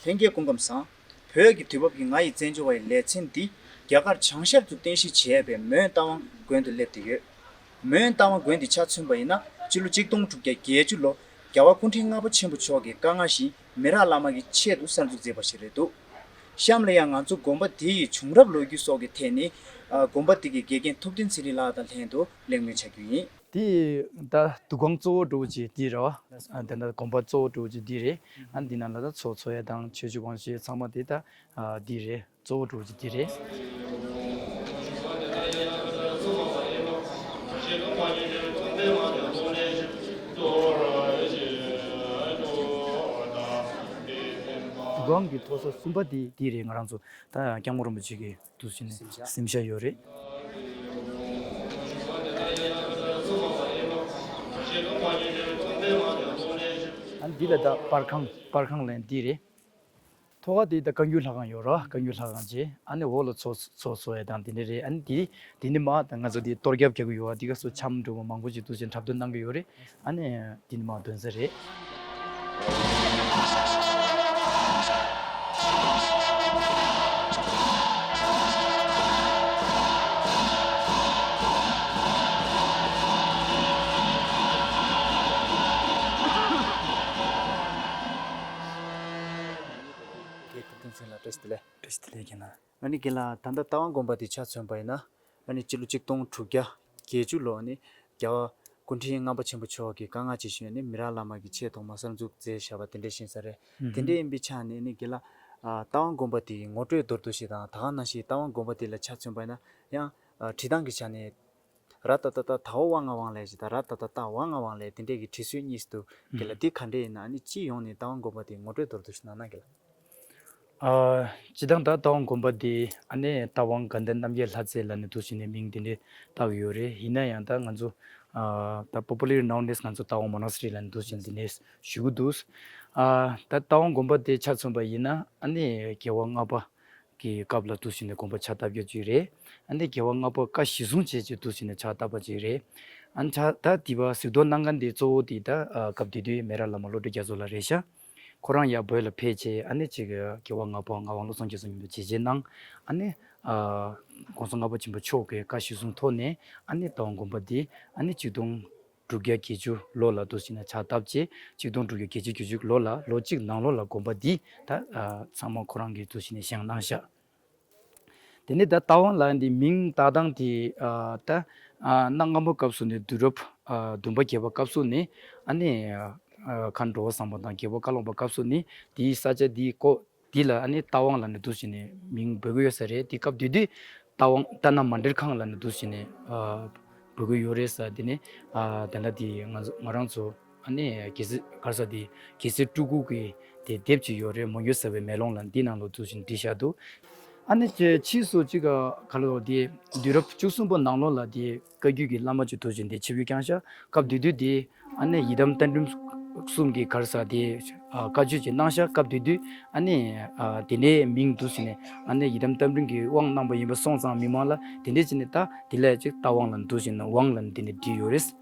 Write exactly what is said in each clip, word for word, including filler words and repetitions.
ལྷན་རྒྱས་སྐུ་ཁམས་བཟང་། བོད་ཀྱི་དུས་བབ་ཀྱིས་ང་ཡི་བཙན་བྱོལ་བ་ཡི་ལེ་ཚན་འདི་རྒྱ་གར་བྱང་ཤར་དུ་རྟེན་གཞི་བྱས་པའི་མོན་རྟ་དབང་དགོན་དུ་སླེབས་ཏེ་ཡོད། མོན་རྟ་དབང་དགོན་འདི་ཆ་མཚོན་པ་ཡིན་ན་སྤྱི་ལོ་གཅིག་སྟོང་དྲུག་བརྒྱ་བརྒྱད་ཅུ་ལོ་རྒྱལ་བ་སྐུ་ཕྲེང་ལྔ་པ་ཆེན་པོ་མཆོག་གི་བཀའ་མངགས་བཞིན་མི་རག་བླ་མ་གི་ཆེད་དུ་གསར་འཛུགས་མཛད་པ་ཞིག་རེད་འདུག་གཤམ་ལ་ཡང་ང་ཚོ་དགོན་པ་འདི་ཡི་བྱུང་རབས་ལོ་རྒྱུས་སོགས་ཀྱི་ཐད་ནས་ཨ་དགོན་པ་འདི་གི་དགེ་རྒན་ཐུབ་བསྟན་ཚེ་རིང་ལགས་དང་ལྷན་དུ་གླེང་མོལ་བྱ་རྒྱུ་ཡིན། དེ་ད་འདུ་ཁང་གཙོ་བོ་འདྲ་བོ་ཅིག་འདི་རེད་བ། ཨ་དེ་འདྲ་དགོན་པ་གཙོ་བོ་འདྲ་བོ་ཅིག་འདི་རེད། ཨ་འདི་ནང་ལ་ད་ཚོགས་འཚོགས་ཡ་དང་ཆོས་བྱེད་དབང་ཞུ་ཚང་མ་དེ་ད་ཨ་འདི་རེད། གཙོ་བོ་འདྲ་བོ་ཅིག་འདི་རེད། འདུ་ཁང་གི་མཐོ་ས་གསུམ་པ་འདི་འདི་རེད། ང་རང་ཚོ་ད་སྐྱབས་མགོན་རིན་པོ་ཆེ་གི་འདུ་བྱེད་ནས་གཟིམ་ཤག་ཡོད་རེད། ཨ་འདི་ལ་ད་པར་ཁང་པར་ཁང་ལ་འདི་རེད། ཐོག་ཁ་དེ་ད་བཀའ་འགྱུར་ལྷ་ཁང་ཡོད་ར། བཀའ་འགྱུར་ལྷ་ཁང་བྱས། ཨ་ནི་འོག་ལ་ཚོགས་ཚོགས་འཚོགས་ཡ་དང་དེ་འདྲ་རེད། ཨ་ནི་དེ་དེ་ནི་མ་ད་ང་ཚོ་དེ་གཏོར་རྒྱབ་རྒྱག་གི་ཡོད་བ། དེ་ག་སོ་འཆམ་འགྲོ་བ་མང་པོ་ཞིག་འདུག་ཅེས་འཁྲབ་སྟོན་གནང་གི་ཡོད་རེད། ཨ་ནི་དེ་ནི་མ་འདོན་ས་རེད། རྒན་ཐུབ་བསྟན་ཚེ་ལགས་བཀྲ་ཤིས་བདེ་ལེགས། བཀྲ་ཤིས་བདེ་ལེགས་རྒན་ལགས། ཨ་ནི་རྒན་ལགས་ད་ལྟ་རྟ་དབང་དགོན་པ་དེ་ཆ་མཚོན་པ་ཡིན་ན། ཨ་ནི་སྤྱི་ལོ་གཅིག་སྟོང་དྲུག་བརྒྱ་བརྒྱད་ཅུ་ལོ་ཨ་ནི་རྒྱལ་བ་སྐུ་ཕྲེང་ལྔ་པ་ཆེན་པོ་མཆོག་གི་བཀའ་མངགས་ཀྱི་ཤུལ་ནས་མི་རག་བླ་མ་གི་ཆེད་ཐོག་མ་གསར་འཛུགས་མཛད་བཞག་པ་དེ་འདྲ་ཤེས་ས་རེད། དེ་འདྲ་ཡིན་པའི་ཆ་ནས་ནི་རྒན་ལགས་ཨ་རྟ་དབང་དགོན་པ་དེ་ངོ་སྤྲོད་མདོར་བསྡུས་ཤིག་དང་། ད་ག་ནང་བཞིན་རྟ་དབང་དགོན་པ་དེ་ལ་ཆ་མཚོན་པ་ཡིན་ན་ཡང་ཨ་བྲིས་སྟངས་ཀྱི་ཆ་ནས། ར་ཏ་ཏ་ཏ་ད་འོ་ཝ་ང་ཝང་ལས་ཞེས་དང་། ར་ཏ་ཏ་ཏ་ཝ་ང་ཝང་ལས། དེ་འདྲས་ཀྱི་བྲིས་སྲོལ་གཉིས་སུ་འདུག་གི་ལ། ཨུམ། འདི་ག་འདྲས་ཡིན་ན་ཨ་ནི་སྤྱི་ཡོངས་ནས་རྟ་དབང་དགོན་པ་དེ་ངོ་སྤྲོད་མདོར་བསྡུས་ཤིག་གནང་ན་གི་ལ། ཨ་སྤྱི་བཏང་ད་རྟ་དབང་དགོན་པ་དེ་ཨ་ནི་རྟ་དབང་དགའ་ལྡན་རྣམ་རྒྱལ་ལྷ་རྩེ་ལབ་ནས་འདུག་བྱས་ནས་མིང་དེ་འདྲས་བཏགས་ཡོད་རེད། ཡིན་ན་ཡང་ད་ང་ཚོ་ཨ་ད་པོ་པུ་ལར་ནའོ་ནེས་ང་ཚོ་རྟ་དབང་མོ་ནེ་སི་ཊི་རི་ལབ་ནས་འདུག་བྱས་ནས་དེ་ནས་ཞུ་གི་འདུག་ཨ་ད་རྟ་དབང་དགོན་པ་དེ་ཆ་མཚོན་པ་ཡིན་ན་ཨ་ནི་རྒྱལ་བ་ལྔ་པ་གི་སྐབས་ལ་འདུག་བྱས་ནས་དགོན་པ་ཕྱག་བཏབ་རྒྱུ་ཅིག་རེད། ཨ་ནི་རྒྱལ་བ་ལྔ་པ་བཀའ་གཞིར་བཟུང་བྱས་ཅིག་འདུག་བྱས་ནས་ཕྱག་བཏབ་པ་ཅིག་རེད། ཨ་ནི་ཕྱག་ད་དེ་བ་གཟིགས་རྟོག་གནང་མཁན་དེ་གཙོ་བོ་དེ་ད་ཨ་སྐབས་དེ་དུས་མི་རག་བླ་མ་བློ་གྲོས་རྒྱ་མཚོ་ལགས་རེད་ཤག་ཁོ་རང་ཡར་བོད་ལ་ཕེབས་བྱས་ཨ་ནི་ཅིག་རྒྱལ་བ་ལྔ་པ་ངག་དབང་བློ་བཟང་རྒྱ་མཚོ་མཉམ་དུ་མཇལ་བཅར་གནང་། ཨ་ནི་ཨ་༸གོང་ས་ལྔ་པ་ཆེན་པོ་མཆོག་གི་བཀའ་གཞིར་བཟུང་ཐོག་ནས་ཨ་ནི་རྟ་དབང་དགོན་པ་འདི་ཨ་ནི་གཅིག་སྟོང་དྲུག་བརྒྱ་བརྒྱད་ཅུ་ལོ་ལ་འདུག་བྱས་ནས་ཕྱག་བཏབ་བྱས། གཅིག་སྟོང་དྲུག་བརྒྱ་བརྒྱད་ཅུ་གྱ་དྲུག་ལོ་ལ་ལོ་གཅིག་ནང་ལོགས་ལ་དགོན་པ་འདི་ད་ཨ་ཚང་མ་ཁོ་རང་གིས་འདུག་བྱས་ནས་བཞེངས་གནང་ཤག་དེ་ནས་ད་རྟ་དབང་ལབ་འདི་མིང་བཏགས་སྟངས་དེ་ཨ་ད་ཨ་གནའ་སྔ་མོ་སྐབས་སུ་ནས་དུས་རབས་ཨ་བདུན་པ་བརྒྱད་པ་སྐབས་སུ་ནས་ཨ་ནི་ཨ་མཁན་འགྲོ་བ་བཟང་པོ་དང་རྒྱལ་པོ་བཀའ་བློན་པ་སྐབས་སུ་ནས་དེའི་ས་ཆ་དེའི་སྐོར་འདི་ལ་ཨ་ནི་རྟ་དབང་ལབ་ནས་འདུག་བྱས་ནས་མིང་འབོད་ཀྱི་ཡོད་ས་རེད། དེ་སྐབས་དེ་དུས་རྟ་དབང་རྟ་ན་མཎྜལ་ཁང་ལབ་ནས་འདུག་བྱས་ནས་ཨ་འབོད་ཀྱི་ཡོད་རེད་ཟེར། དེ་ནས་ཨ་ད་ལྟ་དེ་ང་ང་རང་ཚོ་ཨ་ནི་རྒྱལ་སྲས་ག་རེ་ཟེར་དེ་རྒྱལ་སྲས་སྤྲུལ་སྐུ་གི་དེ་དེབ་ཅིག་ཡོད་རེད། མོན་གྱི་ཟབ་པའི་མེ་ལོང་ལབ་འདི་ནང་ལོགས་འདུག་བྱས་ནས་བྲིས་བཞག་འདུག་ཨ་ནི་ཅེ་ཕྱིས་སུ་ཅིག་ག་ག་ལ་དེ་དུས་རབས་བཅུ་གསུམ་པ་ནང་ལོགས་ལ་དེ་བཀའ་བརྒྱུད་ཀྱི་བླ་མ་ཅིག་འདུག་བྱས་ནས་དེ་ཆིབས་བསྒྱུར་བསྐྱངས་ཤག་སྐབས་དེ་དུས་དེ་ཨ་ནི་ཡི་དམ་རྟ་མགྲིན་གསུམ་གྱི་ག་རེ་ཟེར་དེ་ཨ་བཀའ་ཆོས་ཅིག་གནང་ཤག་སྐབས་དེ་དུས་ཨ་ནི་ཨ་དེ་འདྲའི་མིང་འདུག་བྱས་ནས་ཨ་ནི་ཡི་དམ་རྟ་མགྲིན་གྱི་དབང་གནང་པ་ཡིན་པ་སོང་ཙང་མི་མང་ལ་དེ་འདྲའི་བྱས་ནས་ད་དེ་ལ་ཅིག་རྟ་དབང་ལབ་འདུག་བྱས་ནས་དབང་ལབ་ནས་དེ་འདྲ་བྲིས་ཡོད་རེད།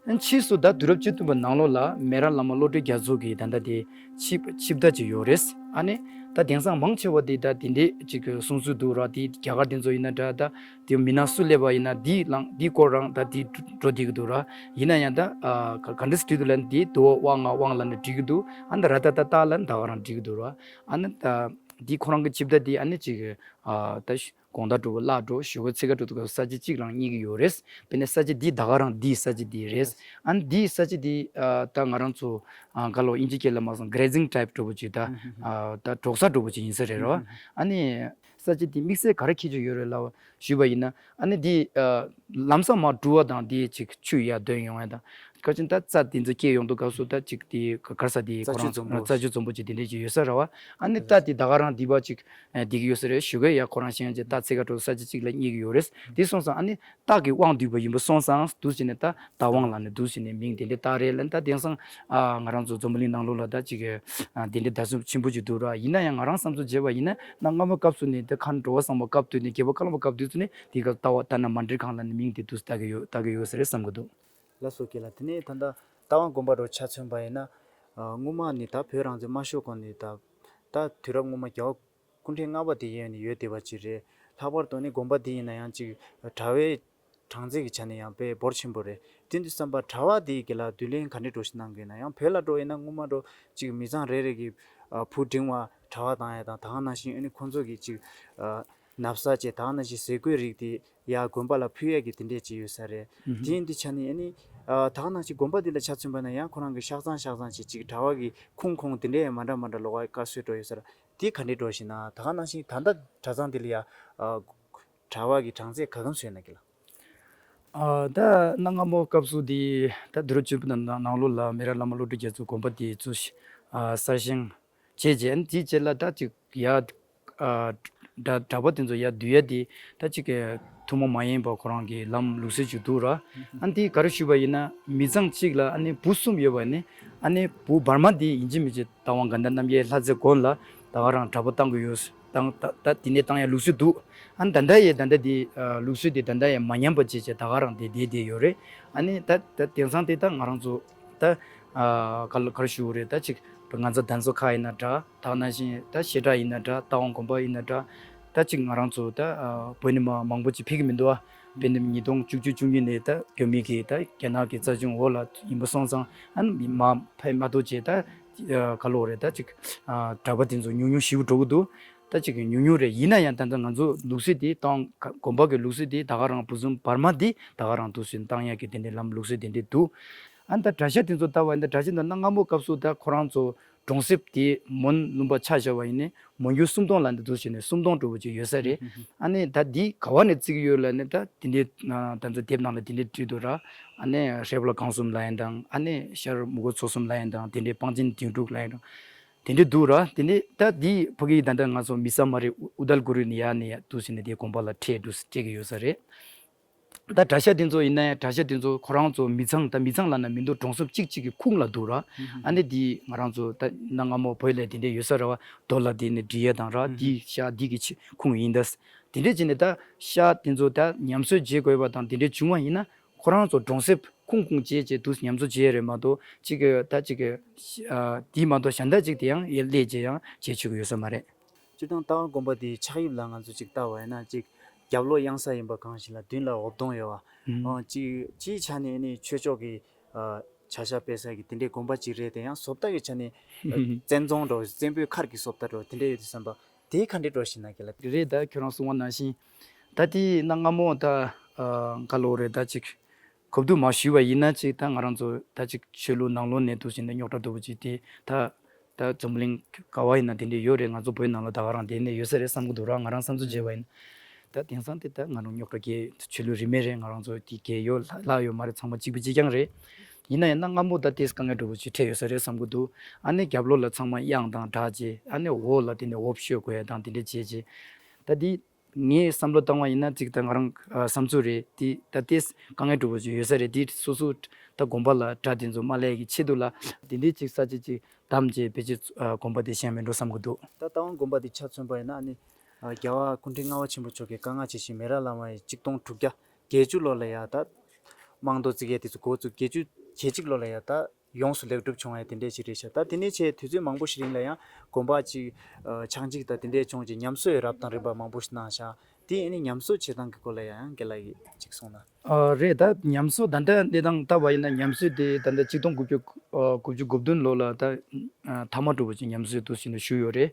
ཨ་ཕྱིས་སུ་ད་དུས་རབས་བཅུ་བདུན་པ་ནང་ལོགས་ལ་མི་རག་བླ་མ་བློ་གྲོས་རྒྱ་མཚོ་གི་ད་ལྟ་དེ་ཆིབས་ཆིབས་རྟ་ཅིག་ཡོད་རེད། ཨ་ནི་ད་དེང་སང་མང་ཆེ་བ་དེ་ད་དེ་འདྲའི་ཅིག་གསུང་སྲོལ་འདུག་ར། དེ་རྒྱ་གར་དེ་ཚོ་ཡིན་ན་འདྲ། ད་དེ་མི་ནག་སུ་སླེབས་པ་ཡིན་ན་དེའི་ལང་དེའི་སྐོར་རང་ད་དེ་འགྲོ་བསྡད་ཀྱི་འདུག་ར། ཡིན་ན་ཡང་ད་ཨ་ག་ག་འདྲ་སེ་བྲིས་འདུག་ལབ་ན་དེ་དོ་ཝ་ང་དབང་ལབ་ནས་བྲིས་ཀྱི་འདུག་ཨ་ནི་ར་ཏ་ཏ་ཏ་ལབ་ནས་ད་ག་རང་བྲིས་ཀྱི་འདུག་ར། ཨ་ནི་ད་དེ་ཁོ་རང་གི་ཆིབས་རྟ་དེ་ཨ་ནི་ཅིག་ཨ་ད་དགོང་དག་འགྲོ་བ་གླ་འགྲོ་ཞོགས་ཀ་འཚིག་ག་འགྲོ་དུས་སྐབས་ས་ཆ་གཅིག་རང་རྙེད་ཀྱི་ཡོད་རེད། དཔེར་ན་ས་ཆ་འདི་ད་ག་རང་འདིའི་ས་ཆ་འདི་རེད། ཨ་ནི་འདིའི་ས་ཆ་འདི་ཨ་ད་ང་རང་ཚོ་ཨ་ག་ལོ་དབྱིན་ཇི་སྐད་ལ་མ་སོང་གྷ་རེ་ཛིང་ཊའིབ་འདྲ་པོ་ཅིག་ད་ཨ་ད་འབྲོག་ས་འདྲ་པོ་ཅིག་ཡིན་ས་རེད་རོ། ཨ་ནི་ས་ཆ་འདི་དམིགས་བསལ་ག་རེ་ཁྱད་ཆོས་ཡོད་རེད་ལབ་ཞུས་པ་ཡིན་ན། ཨ་ནི་འདི་ཨ་ལམ་སང་མར་འགྲོ་བ་དང་འདི་ཅིག་ཆུ་ཡར་འདོན་ཡོང་ཡ་དང་། ག་ཅིག་ད་རྩྭ་འདི་ཚོ་སྐྱེས་ཡོང་དུས་སྐབས་སུ་ད་ཅིག་དེ་ག་རེ་ཟེར་དེ་ཁོ་རང་རྩྭ་ཆུ་འཛོམས་པོ། རྩྭ་ཆུ་འཛོམས་པོ་ཅིག་དེ་འདྲས་ཅིག་ཡོད་ས་རེད་བ། ཨ་ནི་རྟ་དེ་ད་ག་རང་འདི་བ་ཅིག་ཨ་བསྡད་ཀྱི་ཡོད་ས་རེད། ཞོགས་ཀས་ཡར་ཁོ་རང་ཞེང་ཅིག་རྟ་འཚིག་ག་འགྲོ་ས་ཆ་གཅིག་ལ་རྙེད་ཀྱི་ཡོད་རེད། དེ་སོང་ཙང་ཨ་ནི་རྟ་གི་དབང་བསྡུས་པ་ཡིན་པ་སོང་ཙང་འདུག་བྱས་ནས་ད་རྟ་དབང་ལབ་ནས་འདུག་བྱས་ནས་མིང་དེ་འདྲས་བཏགས་རེད་ལབ། ད་དེང་སང་ཨ་ང་རང་ཚོ་འཛམ་བུ་གླིང་ནང་ལོགས་ལ་ད་ཅིག་ཨ་དེ་འདྲས་བརྡ་སྲུང་ཆེན་པོ་ཅིག་འདུག་ར། ཡིན་ན་ཡང་ང་རང་བསམ་ཚུལ་བྱས་པ་ཡིན་ན་གནའ་སྔ་མོ་སྐབས་སུ་ནས་ད་མཁན་འགྲོ་བ་བཟང་པོ་སྐབས་དུས་ནས་རྒྱལ་པོ་བཀའ་བློན་པ་སྐབས་དུས་ཚོ་ནས་དེ་ག་རྟ་བ་རྟ་ན་མཎྜལ་ཁང་ལབ་ནས་མིང་དེ་འདུག་བཏགས་ཀྱི་ཡོད་བཏགས་ཀྱི་ཡོད་ས་རེད་བསམ་གྱི་འདུག་ལགས་སོ་རྒན་ལགས། དེ་ནས་ད་ལྟ་རྟ་དབང་དགོན་པ་རུ་ཆ་མཚོན་པ་ཡིན་ན། ཨ་སྔོན་མ་ནས་ད་བོད་རང་བཙན་མ་ཤོར་གོང་ནས་ད་ ད་དུས་རབས་སྔོན་མ་རྒྱལ་བ་སྐུ་ཕྲེང་ལྔ་པ་དེ་ཡན་ནས་ཡོད་བསྡད་པ་ཅིག་རེད། ལྷག་པར་དུ་ནི་དགོན་པ་འདི་ཡིན་ན་ཡང་ཅིག་གྲྭ་བའི་གྲངས་ཚད་ཀྱི་ཆ་ནས་ཡང་དཔེ་འབོར་ཆེན་པོ་རེད། དེ་འདི་བསམ་པ་གྲྭ་བ་དེའི་གི་ལ་བསྡུ་ལེན་ག་འདྲས་འགྲོ་ཞིག་གནང་གི་ཡོད་ན། ཡང་བོད་ལ་འགྲོ་ཡིན་ན་སྔོན་མ་འགྲོ་ཅིག་མི་ཚང་རེ་རེ་གི་ཨ་བུ་འབྲིང་བ་གྲྭ་བ་བཏང་ཡ་དང་། ད་ག་ནང་བཞིན་ཨ་ནི་ཁོང་ཚོ་གི་ཅིག་ཨ་ན་བཟའ་བཅས། ད་ག་ནང་བཞིན་ཟས་གོས་རིགས་དེ་ཡ་དགོན་པ་ལ་ཕུལ་ཡས་ཀྱི་དེ་འདྲས་ཅིག་ཡོད་ས་རེད། ཨུ་ཧུམ། དེ་ཡིན་དུས་ཆ་ནས་ཨ་ནི་ཨ་ད་ག་ནང་བཞིན་དགོན་པ་འདི་ལ་ཆ་མཚོན་པ་ན་ཡང་ཁོ་རང་གི་ཤག་ཚང་ཤག་ཚང་བྱས་ཅིག་གྲྭ་བ་གི་ཁུངས་ཁུངས་དེ་འདྲས་མ་འདྲ་མ་འདྲ་ལོགས་ཀ་གསོས་འགྲོ་ཡོད་ས་རེད། དེ་ག་འདྲས་འགྲོ་ཞིག་ན། ད་ག་ནང་བཞིན་ད་ལྟ་གྲྭ་ཚང་འདི་ལ་ཡ་ཨ་གྲྭ་བ་གི་གྲངས་ཚད་ག་གམ་བཟོས་ན་གི་ལ། ཨ་ད་གནའ་སྔ་མོ་སྐབས་སུ་དེ་ད་དུས་རབས་བཅུ་པའི་ནང་ནང་ལོགས་ལ་མི་རབས་བླ་མ་བློ་གྲོས་རྒྱ་མཚོས་དགོན་པ་དེ་བཙུགས་ཤིང་ཨ་གསར་བཞེངས་བྱས་རྗེས། ཨ་ནི་དེའི་རྗེས་ལ་ད་ཅིག་ཡ་ཨ་གྲྭ་གྲྭ་པ་དེ་ཚོ་ཡར་བསྡུ་ཡ་དེ་ད་ཅིག་གི་ཐུན་མོང་མ་ཡིན་པ་ཁོ་རང་གི་ལམ་ལུགས་སྲོལ་ཅིག་འདུག་ར། ཨ་ནི་དེ་ག་རེ་ཞུས་པ་ཡིན་ན། མི་ཚང་གཅིག་ལ་ཨ་ནི་བུ་གསུམ་ཡོད་པ་ནི། ཨ་ནི་བུ་བར་མ་དེ་ཡིན་གཅིག་མིན་གཅིག་རྟ་དབང་དགའ་ལྡན་རྣམ་རྒྱལ་ལྷ་རྩེ་དགོན་ལ་ད་ག་རང་གྲྭ་པ་བཏང་གི་ཡོད། བཏང་ད་ད་དེ་ནས་བཏང་ཡ་ལུགས་སྲོལ་འདུག། ཨ་ནི་ད་ལྟ་ཡི་ད་ལྟ་དེ་ཨ་ལུགས་སྲོལ་དེ་ད་ལྟ་ཡང་མ་ཉམས་པ་བྱས་བྱས་ད་ག་རང་དེ་བསྡད་བསྡད་ཡོད་རེད། ཨ་ནི་ད་ད་དེང་སང་དེ་ད་ང་རང་ཚོ་ད་ཨ་ག་ལ་ག་རེ་ཞུ་དགོས་རེད། ད་ཅིག་ང་ཚོ་གདན་ས་ཁག་ཡིན་ན་འདྲ། ད་ནང་བཞིན་ད་བཤད་གྲྭ་ཡིན་ན་འདྲ། རྟ་དབང་དགོན་པ་ཡིན་ན་འདྲ། ད་ཅིག་ང་རང་ཚོ་ད་ཨ་བོད་ནས་མ་མང་པོ་ཅིག་ཕེབས་ཀྱི་མི་འདུག་ཨ། དཔེར་ན་ཉིས་སྟོང་བཅུ་བཅུ་གཉིས་ནས་ད་རྒྱ་མི་གི་ད་རྒྱ་ནག་གི་རྩ་ཁྲིམས་འོག་ལ་ཡིན་པ་སོང་ཙང་། ཨ་ནི་མ་ཕེབས་མ་ཐུབ་བྱས། ད་ཨ་ག་ལོག་རེད། ད་ཅིག་ཨ་གྲྭ་པ་དེ་ཚོ་ཉུང་ཉུང་ཞེ་པོ་འགྲོ་གི་འདུག། ད་ཅིག་གི་ཉུང་ཉུང་རེད། ཡིན་ན་ཡང་ད་ལྟ་ང་ཚོ་ལུགས་སྲོལ་དེ་བཏང་། དགོན་པ་གི་ལུགས་སྲོལ་དེ་ད་ག་རང་བུ་གསུམ་བར་མ་དེ་ད་ག་རང་འདུག་སེ་བཏང་ཡག་གི་དེ་འདྲའི་ལམ་ལུགས་སྲོལ་དེ་འདྲའི་འདུག། ཨ་ནི་ད་གྲྭ་ཤག་དེ་ཚོ་ལྟ་བ་ཡིན་ན། གྲྭ་ཤག་དེ་གནའ་སྔ་མོ་སྐབས་སུ་ད་ཁོ་རང་ཚོ་གྲོང་གསེབ་དེ་མོན་ལུང་པ་ཆ་བཞག་པ་ཡིན་ན་མོན་ཡུལ་སུམ་སྟོང་ལ་འདི་འདུག་བྱས་ནས་སུམ་སྟོང་འགྲོ་བ་ཅིག་ཡོད་ས་རེད། ཨ་ནི་ད་འདི་ག་བ་ནས་བརྩི་གི་ཡོད་ལབ་ན། ད་དེ་འདྲའི་ད་ཚོ་དེབ་ནང་ལ་དེ་འདྲའི་བྲིས་འདུག་ར། ཨ་ནི་ཧྲེ་ཕུ་ལ་སྒང་གསུམ་ལབ་ཡ་དང་། ཨ་ནི་ཤར་མུ་གོ་མཚོ་གསུམ་ལབ་ཡ་དང་། དེ་འདྲའི་པང་ཆེན་སྡིངས་དྲུག་ལབ་ཡ་དང་། དེ་འདྲའི་འདུག་ར། དེ་འདྲའི་ད་འདི་ཕ་གི་ད་ལྟ་ང་ཚོ་མི་ས་མ་རེད། ཨུ་དལ་གུ་རུ་ནས་ཡར་ནས་ཡར་འདུག་ཟེར་ནས་དེ་དགོན་པ་ལ་ཁྲལ་འདུག་སྤྲད་ཀྱི་ཡོད་ས་རེད། ད་གྲྭ་ཤག་དེ་ཚོ་ཡིན་ན་ཡང་། གྲྭ་ཤག་དེ་ཚོ་ཁོ་རང་ཚོ་མི་ཚང་། ད་མི་ཚང་ལབ་ན་མི་འདུག། གྲོང་གསེབ་གཅིག་གཅིག་གི་ཁུངས་ལ་འདུག་ར། ཨ་ནི་འདི་ང་རང་ཚོ་ད་གནའ་སྔ་མོ་བོད་ལ་དེ་འདྲའི་ཡོད་ས་རེད་བ། རྡོ་ལ་དེ་ནས་བྲིས་ཡ་དང་ར། འདི་ཤག་འདི་གི་ཆེ་ཁུངས་ཡིན་ད། དེ་འདྲས་བྱས་ནས་ད་ཤག་དེ་ཚོ་ད་ཉམས་གསོ་བྱེད་དགོས་པ་དང་དེ་འདྲས་བྱུང་བ་ཡིན་ན། ཁོ་རང་ཚོ་གྲོང་གསེབ་ཁུངས་ཁུངས་བྱས་བྱས་འདུག་ཉམས་གསོ་བྱས་རེད་མ་གཏོགས། གཅིག་གི་ད་གཅིག་གི་ཨ་དེ་མ་གཏོགས་གཞན་དག་ཅིག་དེ་ཡང་ཡར་སླེབས་བྱས་ཡང་བྱེད་ཆོག་གི་ཡོད་ས་མ་རེད། སྤྱིར་བཏང་རྟ་དབང་དགོན་པ་དེའི་ཆགས་དབྱིབས་ལ་ང་ཚོ་ཅིག་ལྟ་བ་ཡིན་ན། ཅིག་རྒྱབ་ལོགས་གཡང་ས་ཡིན་པ་གང་ཞིག་ལ་མདུན་ལ་འོབ་དོང་ཡོད་བ། ཨང་། ཅིག་སྤྱིའི་ཆ་ནས་ནི་ཆོས་ཕྱོགས་ཀྱི་ཨ་བྱ་བཞག་སྤེལ་ས་གི་དེ་འདྲའི་དགོན་པ་ཅིག་རེད་དེ། ཡང་བཟོ་ལྟ་གི་ཆ་ནས་ཨ་བཙན་རྫོང་འདྲ་བོ། བཙན་པོའི་མཁར་གྱི་བཟོ་ལྟ་འདྲ་བོ་དེ་འདྲ་ཡོད་དུས་ཙམ་པ། དེ་ག་འདྲའི་འགྲོ་ཞིག་ན་གི་ལ། རེད། ད་ཁྱོད་རང་གསུངས་པ་ནང་བཞིན། ད་དེ་གནའ་སྔ་མོ་ད་ཨ་ག་ལོ་རེད། ད་ཅིག་གོ་བསྡུར་མ་ཞུས་པ་ཡིན་ན། ཅིག་ད་ང་རང་ཚོ་ད་ཅིག་ཆོས་ལུགས་ནང་ལོགས་ནས་འདུག་ཟེར་ནས་རྙོག་དྲ་འདྲ་བོ་ཅིག་དེ་ད་ད་འཛམ་བུ་གླིང་ག་བ་ཡིན་ན་དེ་འདྲའི་ཡོད་རེད། ང་ཚོ་བོད་ནང་ལ་ད་ག་རང་དེ་ནས་ཡོད་ས་རེད་བསམ་གི་འདུག་ར། ང་རང་བསམ་ཚུལ་བྱས་པ་ཡིན། ད་དེང་སང་དེ་ད་ང་རང་རྙོག་དྲ་གི་ཆོས་ལུགས་རིས་མེད་རེད། ང་རང་ཚོ་དེ་གི་ཡོད་ལྷག་ལྷག་ཡོད་མ་རེད། ཚང་མ་གཅིག་པ་གཅིག་རྐྱང་རེད། ཡིན་ན་ཡང་གནའ་སྔ་མོ་ད་དེ་དཀའ་ངལ་འདྲ་བོ་ཅིག་འཕྲད་ཡོད་ས་རེད་བསམ་གི་འདུག། ཨ་ནི་རྒྱབ་ལོགས་ལ་ཚང་མ་གཡང་དང་སྦྲགས་བྱས། ཨ་ནི་འོག་ལ་དེ་ནས་འོབས་ཤོད་དགོས་ཡ་དང་དེ་འདྲ་བྱས་བྱས། ད་དེ་ངའི་བསམ་བློ་བཏང་བ་ཡིན་ན། ཅིག་ད་ང་རང་ཨ་བསམ་ཚུལ་རེད། དེ་ད་དེ་དཀའ་ངལ་འདྲ་བོ་ཅིག་ཡོད་ས་རེད། དེ་སོ་སོ་ད་དགོན་པ་ལ་དགྲ་དེ་ཚོ་མ་སླེབས་ཀྱི་ཆེད་དུ་ལ་དེ་འདྲའི་ཅིག་ས་ཆ་ཅིག་བདམས་བྱས་ཕལ་ཆེར་ཨ་དགོན་པ་དེ་བཞེངས་མེད་འགྲོ་བསམ་གི་འདུག། ད་རྟ་དབང་དགོན་པ་དེ་ཆ་མཚོན་པ་ཡིན་ན། ཨ་ནི་ཨ་རྒྱལ་བ་སྐུ་ཕྲེང་ལྔ་པ་ཆེན་པོ་མཆོག་གིས་བཀའ་མངགས་བྱས་ཤིང་། མི་རབས་བླ་མ་ཡིས་གཅིག་སྟོང་དྲུག་བརྒྱ་བརྒྱད་ཅུ་ལོ་ལ་ཡ་ད་དམངས་གཙོ་བརྩི་ཡས་དེ་ཚོ་འགོ་བཙུགས། བརྒྱད་ཅུ་གྱ་གཅིག་ལོ་ལ་ཡ་ད་ཡོངས་སུ་ལེགས་གྲུབ་བྱུང་བ་དེ་འདྲས་ཅིག་རེད་ཤག། ད་དེ་ནས་བྱས་དུས་ཚོད་མང་པོ་ཞིག་རིང་ལ་ཡང་དགོན་པ་ཅིག་ཨ་ཆགས་འཇིག་དང་དེ་འདྲས་བྱུང་རྗེས་ཉམས་གསོ་ཡང་རབ་དང་རིམ་པ་མང་པོ་ཞིག་གནང་ཤག། དེ་ཨ་ནི་ཉམས་གསོ་བྱེད་སྟངས་ཀྱི་སྐོར་ལ་ཡང་རྒན་ལགས་ཀྱིས་ཅིག་གསུངས་ན། ཨ་རེད། ད་ཉམས་གསོ་ད་ལྟ་གནས་སྟངས་ལྟ་བ་ཡིན་ན། ཉམས་གསོ་དེ་ད་ལྟ་གཅིག་སྟོང་དགུ་བརྒྱ་ཨ་དགུ་བཅུ་གོ་བདུན་ལོ་ལ་ད་ཨ་མཐའ་མ་འདྲ་བོ་ཅིག་ཉམས་གསོ་འདུག་ཟེར་ནས་ཞུས་ཡོད་རེད།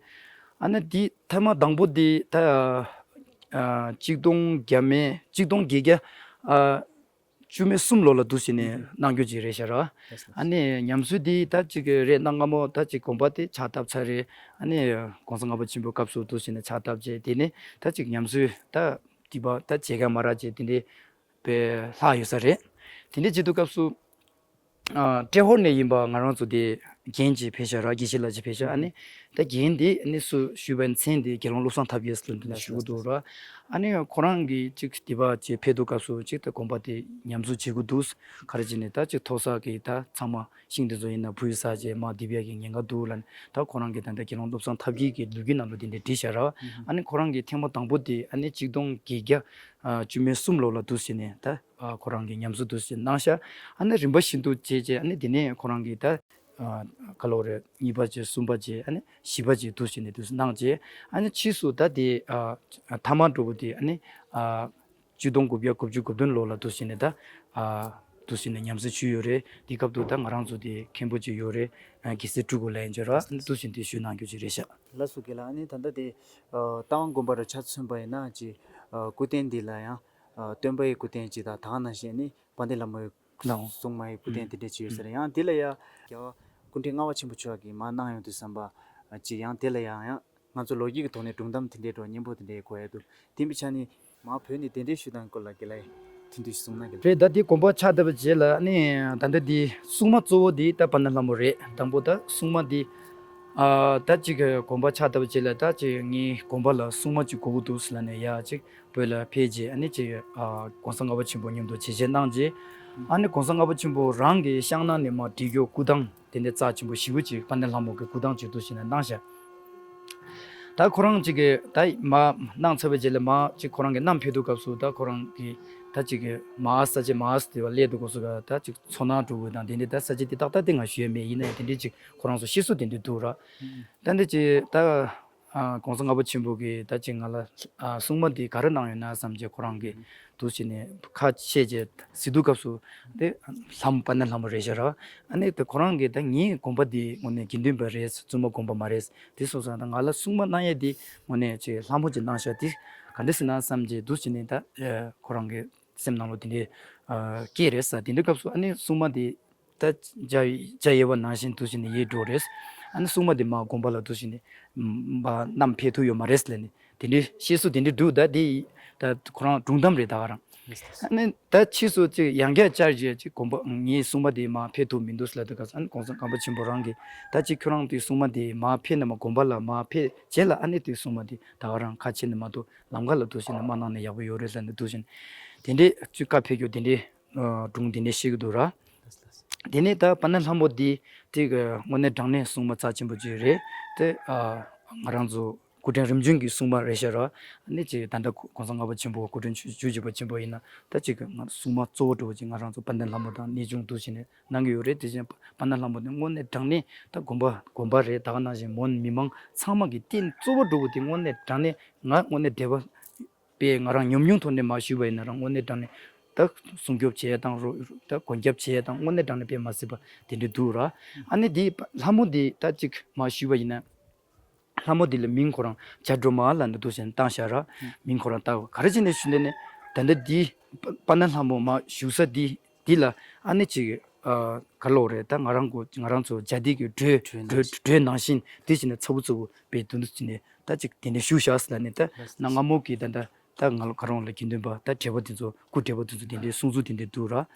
ཨ་ནི་དེ་མཐའ་མ་དང་པོ་དེ་ད་ཨ་གཅིག་སྟོང་བརྒྱ་མེད་གཅིག་སྟོང་བརྒྱད་བརྒྱ་ཨ་བཅུ་མེད་གསུམ་ལོ་ལ་འདུག་ཟེར་ནས་གནང་རྒྱུ་ཅིག་རེད་ཤག་ར། ཨ་ནི་ཉམས་གསོ་འདི་ད་ཅིག་རེད། གནའ་སྔ་མོ་ད་ཅིག་དགོན་པ་དེ་ཕྱག་བཏབ་ཚར་རེད། ཨ་ནི་གོང་ས་ལྔ་པ་ཆེན་པོའི་སྐབས་སུ་འདུག་ཟེར་ནས་ཕྱག་བཏབ་བྱས། དེ་ནས་ད་ཅིག་ཉམས་གསོ་ད་འདི་པ་ད་བྱེད་མཁན་མ་རག་བྱས། དེ་འདྲའི་དཔེ་ལྷག་ཡོད་ས་རེད། དེ་འདྲའི་བྱེད་དུས་སྐབས་སུ་ཨ་ཏྲེ་ཧོར་ནས་ཡིན་པ་ང་རང་ཚོ་དེ་རྒན་ཅིག་ཕེབས་ཤག་ར། དགེ་བཤེས་ལགས་ཅིག་ཕེབས་ཤག། ཨ་ནི་ད་རྒན་དེ་ཨ་ནི་སུ་ཞུས་པའི་མཚན་དེ་དགེ་སློང་བློ་བཟང་ཐབས་མཁས་ལ་འདི་ནས་ཞུ་གི་འདུག་ར། ཨ་ནི་ཁོ་རང་གིས་ཅིག་འདི་པ་ཅིག་ཕེབས་དུས་སྐབས་སུ་ཅིག་ད་དགོན་པ་དེ་ཉམས་གསོ་བྱེད་དགོས་འདུག། ག་རེ་བྱས་ནས་ད་ཅིག་ཐོག་ས་གི་ད་ཚང་མ་ཤིང་དེ་ཚོ་ཡིན་ན་བུད་ས་བྱས་མར་རྡིབ་ཡ་གི་ཉེན་ཁ་འདུག་ལབ་ནས། ད་ཁོ་རང་གིས་ད་ལྟ་དགེ་སློང་བློ་བཟང་ཐབས་མཁས་ཀྱི་ལོ་རྒྱུས་ནང་ལ་དེ་འདྲ་བྲིས་ཤག་ར། ཨ་ནི་ཁོ་རང་གིས་ཐེངས་མ་དང་པོ་དེ་ཨ་ནི་གཅིག་སྟོང་བརྒྱད་བརྒྱ་ཨ་བཅུ་མེད་གསུམ་ལོ་ལ་འདུག་ཟེར་ནས་ད་ཨ་ཁོ་རང་གིས་ཉམས་གསོ་འདུག་ཟེར་གནང་ཤག། ཨ་ནི་རིམ་པ་བཞིན་དུ་བྱས་བྱས། ཨ་ནི་དེ་ནས་ཁོ་རང་གིས་ད་ ཨ་ག་ལོ་རེད། གཉིས་པ་བྱས། གསུམ་པ་བྱས། ཨ་ནི་བཞི་པ་བྱས་འདུག་སེ་བྱས་ནས་འདུག་སེ་གནང་བྱས། ཨ་ནི་ཕྱིས་སུ་ད་དེ་ཨ་ཐ་མ་འདྲ་པོ་དེ་ཨ་ནི་ཨ་ཆིག་སྟོང་དགུ་བརྒྱ་དགུ་བཅུ་གོ་བདུན་ལོ་ལ་འདུག་སེ་བྱས་ནས་ད་ཨ་འདུག་སེ་བྱས་ནས་ཉམས་ཞིབ་ཞུས་ཡོད་རེད། དེ་སྐབས་དུ་ད་ང་རང་ཚོ་དེ་མཁན་པོ་ཅིག་ཡོད་རེད། ཨ་དགེ་རྩེ་སྤྲུལ་སྐུ་ལབ་ཡིན་ཅིག་ར། ཨ་ནི་འདུག་སེ་བྱས་ནས་དེ་ཞུས་གནང་རྒྱུ་ཅིག་རེད་ཤག་ལགས་སོ། རྒན་ལགས། ཨ་ནི་ད་ལྟ་དེ་ཨ་རྟ་དབང་དགོན་པ་རུ་ཆ་མཚོན་པ་ཡིན་ན་ཅིག་ཨ་སྐུ་རྟེན་འདི་ལ་ཡང་ཨ་སྟོན་པ་ཡི་སྐུ་རྟེན་ཅིག་དང་། ད་ག་ནང་བཞིན་ནི་དཔལ་ལྡན་ལྷ་མོ་ཡི་ལའོ། སྲུང་མ་ཡི་སྐུ་རྟེན་དེ་འདྲ་ཅིག་ཡོད་ས་རེད། ཡང་དེ་ལ་ཡ་རྒྱལ་བ་སྐུ་ཕྲེང་ལྔ་པ་ཆེན་པོ་མཆོག་གིས་མར་གནང་ཡོང་དུས་ཙམ་པ་ཅིག་ཡང་དེ་ལ་ཡང་ཡང་ང་ཚོ་ལོ་རྒྱུས་ཀྱི་ཐོག་ནས་སྒྲུང་གཏམ་དེ་འདྲའི་འདྲ་པོ་སྙན་པོ་དེ་འདྲའི་གོ་ཡ་འདུག་དེ་ཡིན་པའི་ཆ་ནས་མར་བོད་ནས་གདན་འདྲེན་ཞུས་སྟངས་སྐོར་ལ་རྒན་ལགས་ཐུང་ཐུང་ཞིག་གསུངས་ན། རྒན་ལགས། རེད། ད་དེ་དགོན་པ་ཕྱག་བཏབ་པའི་རྗེས་ལ་ནི་ད་ལྟ་དེ་སྲུང་མ་གཙོ་བོ་དེ་ད་དཔལ་ལྡན་ལྷ་མོ་རེད། དང་པོ་ད་སྲུང་མ་དེ་ཨ་ད་ཅིག་དགོན་པ་ཕྱག་བཏབ་པའི་རྗེས་ལ་ད་ཅིག་ངའི་དགོན་པ་ལ་སྲུང་མ་ཅིག་དགོས་ཀྱི་འདུག་ཟེར་ལབ་ནས་ཡ་ཅིག་བོད་ལ་ཕེབས་རྗེས་ཨ་ནི་ཅིག་ཨ་གོང་ས་ལྔ་པ་ཆེན་པོ་མཉམ་དུ་བྱས་རྗེས་གནང་རྗེས། ཨ་ནི་གོང་ས་ལྔ་པ་ཆེན་པོ་རང་གི་ཤང་ནང་ནས་མར་བྲིས་རྒྱུ་སྐུ་ཐང་དེ་འདྲའི་རྩ་ཆེན་པོ་ཞེ་པོ་ཅིག་དཔལ་ལྡན་ལྷ་མོ་གི་སྐུ་ཐང་ཅིག་འདུག་སེ་བྱས་ནས་གནང་ཤག་ད་ཁོ་རང་ཅིག་གིས་ད་མར་གནང་ཚར་བའི་རྗེས་ལ་མར་ཅིག་ཁོ་རང་གིས་བསྣམས་ཕེབས་དུས་སྐབས་སུ་ད་ཁོ་རང་གིས་ད་ཅིག་གིས་མར་ས་ཆ་མར་དེ་བ་སླེབས་དུས་སྐབས་སུ་ག་ད་ཅིག་མཚོ་སྣ་འདྲ་པོ་དང་དེ་འདྲའི་ད་ས་ཆ་དེ་ཏག་ཏག་དེ་ང་ཞུ་ཡ་མེད། ཡིན་ན་ཡང་དེ་འདྲའི་ཅིག་ཁོ་རང་ཚོ་བཤད་སྲོལ་དེ་འདྲ་འདུག་ར། ད་འདི་ཅིག་ད་ཨ་གོང་ས་ལྔ་པ་ཆེན་པོ་གིས་ད་ཅིག་ང་ལ་ཨ་སྲུང་མ་འདི་ག་རེ་གནང་ཡོད་ན་བསམ་བྱས་ཁོ་རང་གིས་འདུག་སེ་བྱས་ནས་ཁ་ཕྱེ་བྱས་གཟིགས་དུས་སྐབས་སུ་དེ་ལྷ་མོ་དཔལ་ལྡན་ལྷ་མོ་རེད་ཤག་ར། ཨ་ནི་དེ་ཁོ་རང་གིས་ད་ངའི་དགོན་པ་འདི་དངོས་གནས་དགེ་འདུན་པ་རེད། བཙུན་མ་དགོན་པ་མ་རེད། དེ་སོང་ཙང་ད་ང་ལ་སྲུང་མ་གནང་ཡས་འདི་དངོས་གནས་ཅིག་ལྷ་མོ་ཅིག་གནང་ཤག་དེ་ག་འདྲ་ཟེར་ན་བསམ་བྱས་འདུག་སེ་བྱས་ནས་ད་ཨ་ཁོ་རང་གི་སེམས་ནང་ལོགས་དེ་འདྲའི་ཨ་སྐྱེས་རེད་ས། དེ་འདྲའི་སྐབས་སུ་ཨ་ནི་སྲུང་མ་དེ་ད་བྱ་བྱ་ཡོད་པ་ནང་བཞིན་འདུག་སེ་བྱས་ནས་ཡལ་འགྲོ་རེད། ཨ་ནི་སྲུང་མ་དེ་མར་དགོན་པ་ལ་འདུག་སེ་བྱས་ནས་མར་བསྣམས་ཕེབས་ཐུབ་ཡོད་མ་རེད་ལབ་ནས་དེ་འདྲའི་བཤད་སྲོལ་དེ་འདྲའི་འདུག་ད་དེ་ད་ཁོ་རང་སྒྲུང་གཏམ་རེད་ད་ག་རང་། ཨ་ནི་ད་ཕྱིས་སུ་ཅིག་ཡང་བསྐྱར་བཅར་རྗེས་ཅིག་དགོན་པ་ངའི་སྲུང་མ་དེ་མར་ཕེབས་ཐུབ་མི་འདུག་ལབ་དུས་སྐབས་སུ་ཨ་ནི་གོང་ས་ལྔ་པ་ཆེན་པོ་རང་གིས་ད་ཅིག་ཁྱོད་རང་དེ་སྲུང་མ་དེ་མར་ཕེབས་ནས་མར་དགོན་པ་ལ་མར་ཕེབས་རྗེས་ལ་ཨ་ནི་དེ་སྲུང་མ་དེ་ད་ག་རང་ཁ་ཕྱེ་ནས་མར་དུ་ལམ་ཁ་ལ་འདུག་སེ་བྱས་ནས་མར་གནང་ན་ཡག་པོ་ཡོད་རེད་ལབ་ནས་འདུག་སེ་བྱས་ནས་དེ་འདྲའི་ཅིག་བཀའ་ཕེབས་རྒྱུ་དེ་འདྲའི་ཨ་སྒྲུང་དེ་འདྲའི་བཤད་ཀྱི་འདུག་ར། དེ་ནས་ད་དཔལ་ལྡན་ལྷ་མོ་འདི་དེ་གི་དངོས་གནས་དྲང་གནས་སྲུང་མ་རྩ་ཆེན་པོ་ཅིག་རེད། དེ་ཨ་ང་རང་ཚོ་སྐུ་ཕྲེང་རིམ་བྱོན་གྱི་སྲུང་མ་རེད་ཤག་ར། ཨ་ནི་ཅིག་ད་ལྟ་གོང་ས་ལྔ་པ་ཆེན་པོ་སྐུ་ཕྲེང་བཅུ་བཅུ་གཅིག་པ་ཆེན་པོ་ཡིན་ན་ད་ཅིག་གི་ང་སྲུང་མ་གཙོ་བོ་འདྲ་པོ་ཅིག་ང་རང་ཚོ་དཔལ་ལྡན་ལྷ་མོ་དང་གནས་ཆུང་འདུག་སེ་བྱས་ནས་གནང་གི་ཡོད་རེད། དེ་བཞིན་དཔལ་ལྡན་ལྷ་མོ་དེ་དངོས་གནས་དྲང་གནས་ད་དགོན་པ་དགོན་པ་རེད། ད་ག་ནང་བཞིན་མོན་མི་མང་ཚང་མ་གི་རྟེན་གཙོ་བོ་འདྲ་པོ་དེ་དངོས་གནས་དྲང་གནས་ང་དངོས་གནས་འདོད་པ་པས་ང་རང་ཉམས་མྱོང་ཐོག་ནས་མར་ཞུས་པ་ཡིན་ན་རང་དངོས་གནས་དྲང་གནས་ད་སྲུང་སྐྱོབ་བྱེད་ཡ་དང་རོ་ད་མགོན་སྐྱབས་བྱེད་ཡ་དང་དངོས་གནས་དྲང་གནས་དཔེ་མ་སྲིད་པ་དེ་འདྲ་འདུག་ར། ཨ་ནི་དེ་ལྷ་མོ་དེ་ད་ཅིག་མར་ཞུས་པ་ཡིན་ན་ལྷ་མོ་དེ་ལ་མིང་ཁོ་རང་བྱ་སྒྲོལ་མ་ལབ་ནས་འདུག་སེ་བཏང་ཤག་ར། མིང་ཁོ་རང་བཏགས་པ་ག་རེ་བྱས་ནས་ཞུས་ནས་ནས་ད་ལྟ་དེ་དཔལ་ལྡན་ལྷ་མོ་མར་བཞུགས་ས་དེ་དེ་ལ་ཨ་ནི་ཅིག་ཨ་ག་ལོག་རེད། ད་ང་རང་གོ་ང་རང་ཚོ་ཇ་དེ་གི་དྲོད་དྲོད་དྲོད་ནང་བཞིན་དེ་བྱས་ནས་ཚ་བོ་ཚ་བོ་དཔེ་དུ་འདུག་སེ་བྱས་ནས། ད་ཅིག་དེ་འདྲ་བཞུགས་ཤག་ཟེར་ལབ་ནས་ད་གནའ་སྔ་མོ་གི་ད་ད་ད་ང་ལ་ཁ་རོང་ལ་དགེ་འདུན་པ་ད་བགྲེས་པ་དེ་ཚོ་སྐུ་བགྲེས་པ་དེ་ཚོ་དེ་འདྲའི་གསུང་ཚུལ་དེ་འདྲ་འདུག་ར།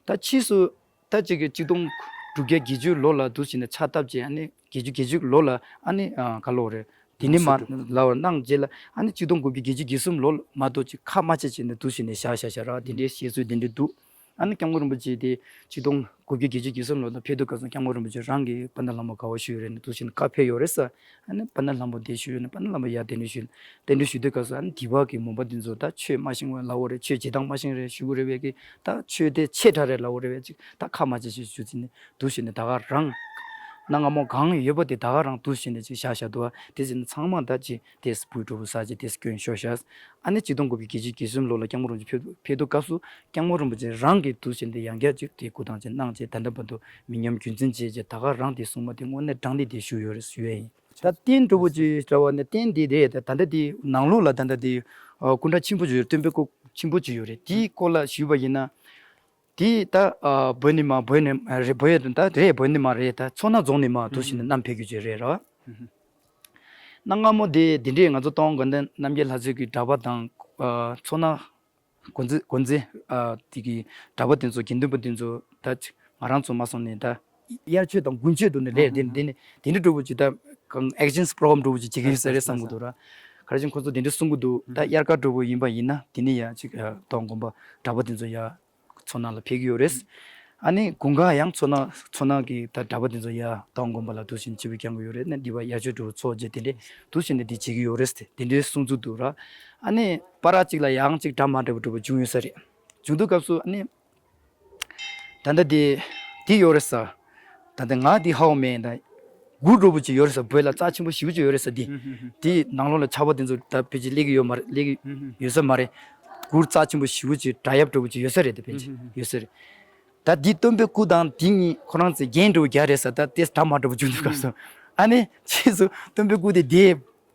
ད་ཕྱིས་སུ་ད་ཅིག་གི་ཆིག་སྟོང་དྲུག་བརྒྱ་བརྒྱད་ཅུ་ལོ་ལ་འདུག་སེ་བྱས་ནས་ཕྱག་བཏབ་བྱས་ཨ་ནི་བརྒྱད་ཅུ་བརྒྱད་ཅུ་ལོ་ལ་ཨ་ནི་ཨ་ག་ལོག་རེད། དེ་ནས་མར་ལབ་པ་གནང་རྗེས་ལ་ཨ་ནི་ཆིག་སྟོང་དགུ་བརྒྱ་བརྒྱད་ཅུ་གྱ་གསུམ་ལོ་ལ་མ་གཏོགས་ཅིག་ཁ་མ་ཕྱེ་བྱས་ནས་འདུག་སེ་བྱས་ནས་བཞག་བཞག་བཞག་ར། དེ་འདྲའི་བཤད་ཚུལ་དེ་འདྲ་འདུག་ཨ་ནི་སྐྱབས་མགོན་རིན་པོ་ཆེ་དེ་ཆིག་སྟོང་དགུ་བརྒྱ་བརྒྱད་ཅུ་གྱ་གསུམ་ལོ་ལ་ཕེབས་དུས་སྐབས་སུ་སྐྱབས་མགོན་རིན་པོ་ཆེ་རང་གིས་དཔལ་ལྡན་ལྷ་མོ་དགའ་བ་ཞུས་ཡོད་རེད་ནས་འདུག་སེ་བྱས་ནས་བཀའ་ཕེབས་ཡོད་རེད་ས། ཨ་ནི་དཔལ་ལྡན་ལྷ་མོ་དེ་ཞུས་ཡོད་ནས་དཔལ་ལྡན་ལྷ་མོ་ཡར་གདན་འདྲེན་ཞུས། གདན་འདྲེན་ཞུ་དུས་སྐབས་སུ་ཨ་ནི་དེ་བར་གྱི་མོན་པ་འདི་ཚོ་ད་ཆོས་མ་ཤེས་པ་ལབ་དགོས་རེད། ཆོས་བྱེད་སྟངས་མ་ཤེས་རེད་ཞུ་དགོས་རེད་པས་ཀྱི་ད་ཆོས་དེ་ཆེ་དྲགས་རེད་ལབ་དགོས་རེད་པས་ཅིག་ད་ཁ་མ་ཕྱེ་ཞེས་ཞུ་ཚེ་ནས་འདུག་སེ་བྱས་ནས་ད་ག་རང་གནའ་སྔ་མོ་གང་ཡོད་པ་དེ་ད་ག་རང་འདུག་སེ་བྱས་ནས་ཅིག་བཞག་བཞག་འདུག་བ། དེ་བྱས་ནས་ཚང་མ་ད་ཅིག་དེས་སྤུས་གྲོགས་པོ་ས་ཅིག་དེས་སྐྱོན་ཤོར་ཤག་ཨ་ནི་ཆིག་སྟོང་དགུ་བརྒྱ་བརྒྱད་ཅུ་གྱ་གསུམ་ལོ་ལ་སྐྱབས་མགོན་རིན་པོ་ཆེ་ཕེབས་ཕེབས་དུས་སྐབས་སུ་སྐྱབས་མགོན་རིན་པོ་ཆེ་རང་གིས་འདུག་སེ་བྱས་ནས་ཡང་བསྐྱར་ཅིག་དེ་སྐུ་ཐང་ཅིག་གནང་བྱས་ད་ལྟ་བར་དུ་མི་ཉམས་རྒྱུན་འཛིན་བྱས་བྱས་ད་ག་རང་དེ་སྲུང་མ་དེ་དངོས་གནས་དྲང་གནས་དེ་བཞུགས་ཡོད་རེད་ཞུ་ཡས་ཡིན། ད་རྟེན་འདྲ་པོ་ཅིག་འདྲ་བ་ནས་རྟེན་འདི་རེད། ད་ད་ལྟ་འདི་ནང་ལོགས་ལ་ད་ལྟ་འདི་ཨ་སྐུ་འདྲ་ཆེན་པོ་ཅིག་ཡོད་རེད། སྟོན་པའི་སྐུ་ཆེན་པོ་ཅིག་ཡོད་རེད། དེའི་སྐོར་ལ་ཞུས་པ་ཡིན་ན། དེ་ད་ཨ་བོད་ནས་མར་བོད་ནས་ཨ་རེད། བོད་ད་རེད། བོད་ནས་མར་རེད། ད་མཚོ་སྣ་རྫོང་ནས་མར་འདུག་སེ་བྱས་ནས་བསྣམས་ཕེབས་རྒྱུ་ཅིག་རེད་ར། གནའ་སྔ་མོ་དེ་འདི་འདྲས་ང་ཚོ་སྟོང་དགའ་ལྡན་རྣམ་རྒྱལ་ལྷ་མཛེས་ཀྱི་གྲྭ་པ་དང་ཨ་མཚོ་སྣ་དགོན་རྩེ་དགོན་རྩེ་ཨ་དེ་གི་གྲྭ་པ་དེ་ཚོ་དགེ་འདུན་པ་དེ་ཚོ་ད་ང་རང་ཚོ་མ་སོང་ནས་ད་དབྱར་ཆོས་དང་དགུན་ཆོས་འདུག་ནས་རེད། དེ་དེ་ནས་དེ་འདྲ་འདྲ་པོ་ཅིག་ད་གང་ཨེག་ཤན་པོ་རོ་གྷ་རམ་འདྲ་པོ་ཅིག་བྱེད་ཀྱི་ཡོད་ས་རེད་བསམ་གྱི་འདུག་ར། ག་རེ་བྱས་ཁོ་ཚོ་དེ་འདྲ་གསུང་གི་འདུག་ད་དབྱར་ཁ་འདྲ་པོ་ཡིན་པ་ཡིན་ན་དེ་ནས་ཡ་ཅིག་ཨ་སྟོང་དགོན་པ་གྲྭ་པ་དེ་ཚོ་ཡ་མཚོ་སྣ་ལ་ཕེབས་ཀྱི་ཡོད་རེད། ཨ་ནི་དགུན་ཁ་ཡང་མཚོ་སྣ་མཚོ་སྣ་གི་ད་གྲྭ་པ་དེ་ཚོ་ཡ་སྟོང་དགོན་པ་ལ་འདུག་སེ་བྱས་ནས་སྤྱི་པའི་སྐྱོང་གི་ཡོད་རེད། ནས་འདི་པར་དབྱར་ཆོས་འདྲ་པོ་ཚོགས་རྗེས་དེ་འདྲས་འདུག་སེ་བྱས་ནས་འདི་བྱེད་ཀྱི་ཡོད་རེད་དེ་དེ་འདྲའི་གསུང་ཚུལ་འདུག་ར། ཨ་ནི་བར་ཅིག་ལ་ཡང་ཅིག་གྲ་མ་འགྲིག་པ་འདྲ་པོ་བྱུང་ཡོད་ས་རེད། བྱུང་དུས་སྐབས་སུ་ཨ་ནི་ད་ལྟ་དེ་དེ་ཡོད་རེད་ས། ད་ལྟ་ང་འདི་ཧའོ་མེན་ད་གུར་འདྲ་པོ་ཅིག་ཡོད་རེད་ས། བོད་ལ་རྩ་ཆེན་པོ་ཞེ་པོ་ཅིག་ཡོད་རེད་ས་འདི། ཧུམ་ཧུམ་ཧུམ། དེའི་ནང་ལོགས་ལ་ཆར་པ་དེ་ཚོ་ད་ཕལ་ཆེར་སླེབས་ཀྱི་ཡོད་མ་རེད། སླེབས་ཀྱི་ཧུམ་ཧུམ། ཡོད་ས་མ་རེད། གུར་རྩ་ཆེན་པོ་ཞེ་པོ་ཅིག་འདྲ་ཡག་འདྲ་པོ་ཅིག་ཡོད་ས་རེད་དེ། ཕལ་ཆེར་ཧུམ་ཧུམ་ཧུམ། ཡོད་ས་རེད། ད་འདི་སྟོན་པའི་སྐུ་དང་དེ་གཉིས་ཁོ་རང་ཚོས་རྒྱན་འདྲ་པོ་རྒྱག་རེད་ས། ད་དེ་འདྲ་མ་འདྲ་པོ་བྱུང་འདུག་སྐབས་སུ་ཨ་ནི་ཕྱིས་སུ་སྟོན་པའི་སྐུ་དེ་དེ་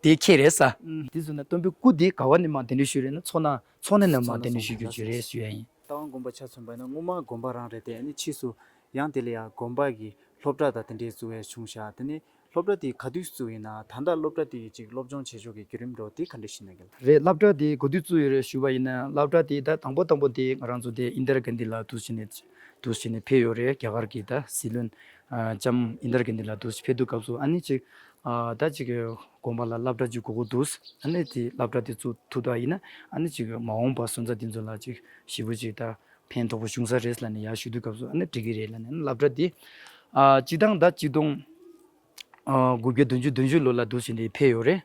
དེ་ཁྱེར་རེད་ས། ཨུམ། དེ་ཚོ་ན་སྟོན་པའི་སྐུ་དེ་ག་བ་ནས་མར་དེ་འདྲ་ཞུས་རེད་ན་མཚོ་སྣ་མཚོ་སྣ་ནས་མར་དེ་འདྲ་ཞུ་རྒྱུ་ཅིག་རེད་ཞུ་ཡ་ཡིན། རྟ་དབང་དགོན་པ་ཆ་མཚོན་པ་ཡིན་ན་སྔོན་མ་དགོན་པ་རང་རེད་དེ། ཨ་ནི་ཕྱིས་སུ་ཡང་དེ་ལ་ཡང་དགོན་པ་གི་སློབ་གྲྭ་དང་དེ་འདྲའི་བཙུགས་ཡས་བྱུང་ཤག་དེ་ནས་སློབ་གྲྭ་དེ་ག་དུས་བཙུགས་ཡིན་ན། ད་ལྟ་སློབ་གྲྭ་དེ་ཅིག་སློབ་སྦྱོང་བྱེད་ཕྱོགས་ཀྱི་བརྒྱུད་རིམ་འདྲ་དེ་ག་འདྲ་ཞིག་ཡིན་ན་གི་ལ། རེད། སློབ་གྲྭ་དེ་ག་དུས་བཙུགས་ཡོད་རེད་ཞུས་པ་ཡིན་ན། སློབ་གྲྭ་དེ་ད་དང་པོ་དང་པོ་དེ་ང་རང་ཚོ་དེ་ཨིན་དར་གན་དྷི་ལ་འདུག་བྱས་ནས་འདུག་བྱས་ནས་ཕེབས་ཡོད་རེད། རྒྱ་གར་གྱི་ད་སྲིད་བློན་ཨ་ལྕམ་ཨིན་དར་གན་དྷི་ལ་འདུག་ཕེབས་དུས་སྐབས་སུ་ཨ་ནི་ཅིག་ཨ་ད་ཅིག་དགོན་པ་ལ་སློབ་གྲྭ་ཅིག་དགོས་མཁོ་འདུག་ཨ་ནི་དེ་སློབ་གྲྭ་དེ་བཙུགས་ཐུབ་ད་ཡིན་ན་ཨ་ནི་ཅིག་མ་འོངས་པ་སོན་རྩ་དེ་ཚོ་ལ་ཅིག་ཞེ་པོ་ཅིག་ད་ཕན་ཐོགས་པོ་བྱུང་ས་རེད་ལབ་ནས་ཡར་ཞུ་དུས་སྐབས་སུ་ཨ་ནི་འགྲིག་གི་རེད་ལབ་ནས། ཨ་ནི་སློབ་གྲྭ་དེ་ཨ་སྤྱི་བཏང་ད་གཅིག་སྟོང་ཨ་དགུ་བརྒྱ་བདུན་ཅུ་བདུན་ཅུ་ལོ་ལ་འདུག་བྱས་ནས་ཕེབས་ཡོད་རེད།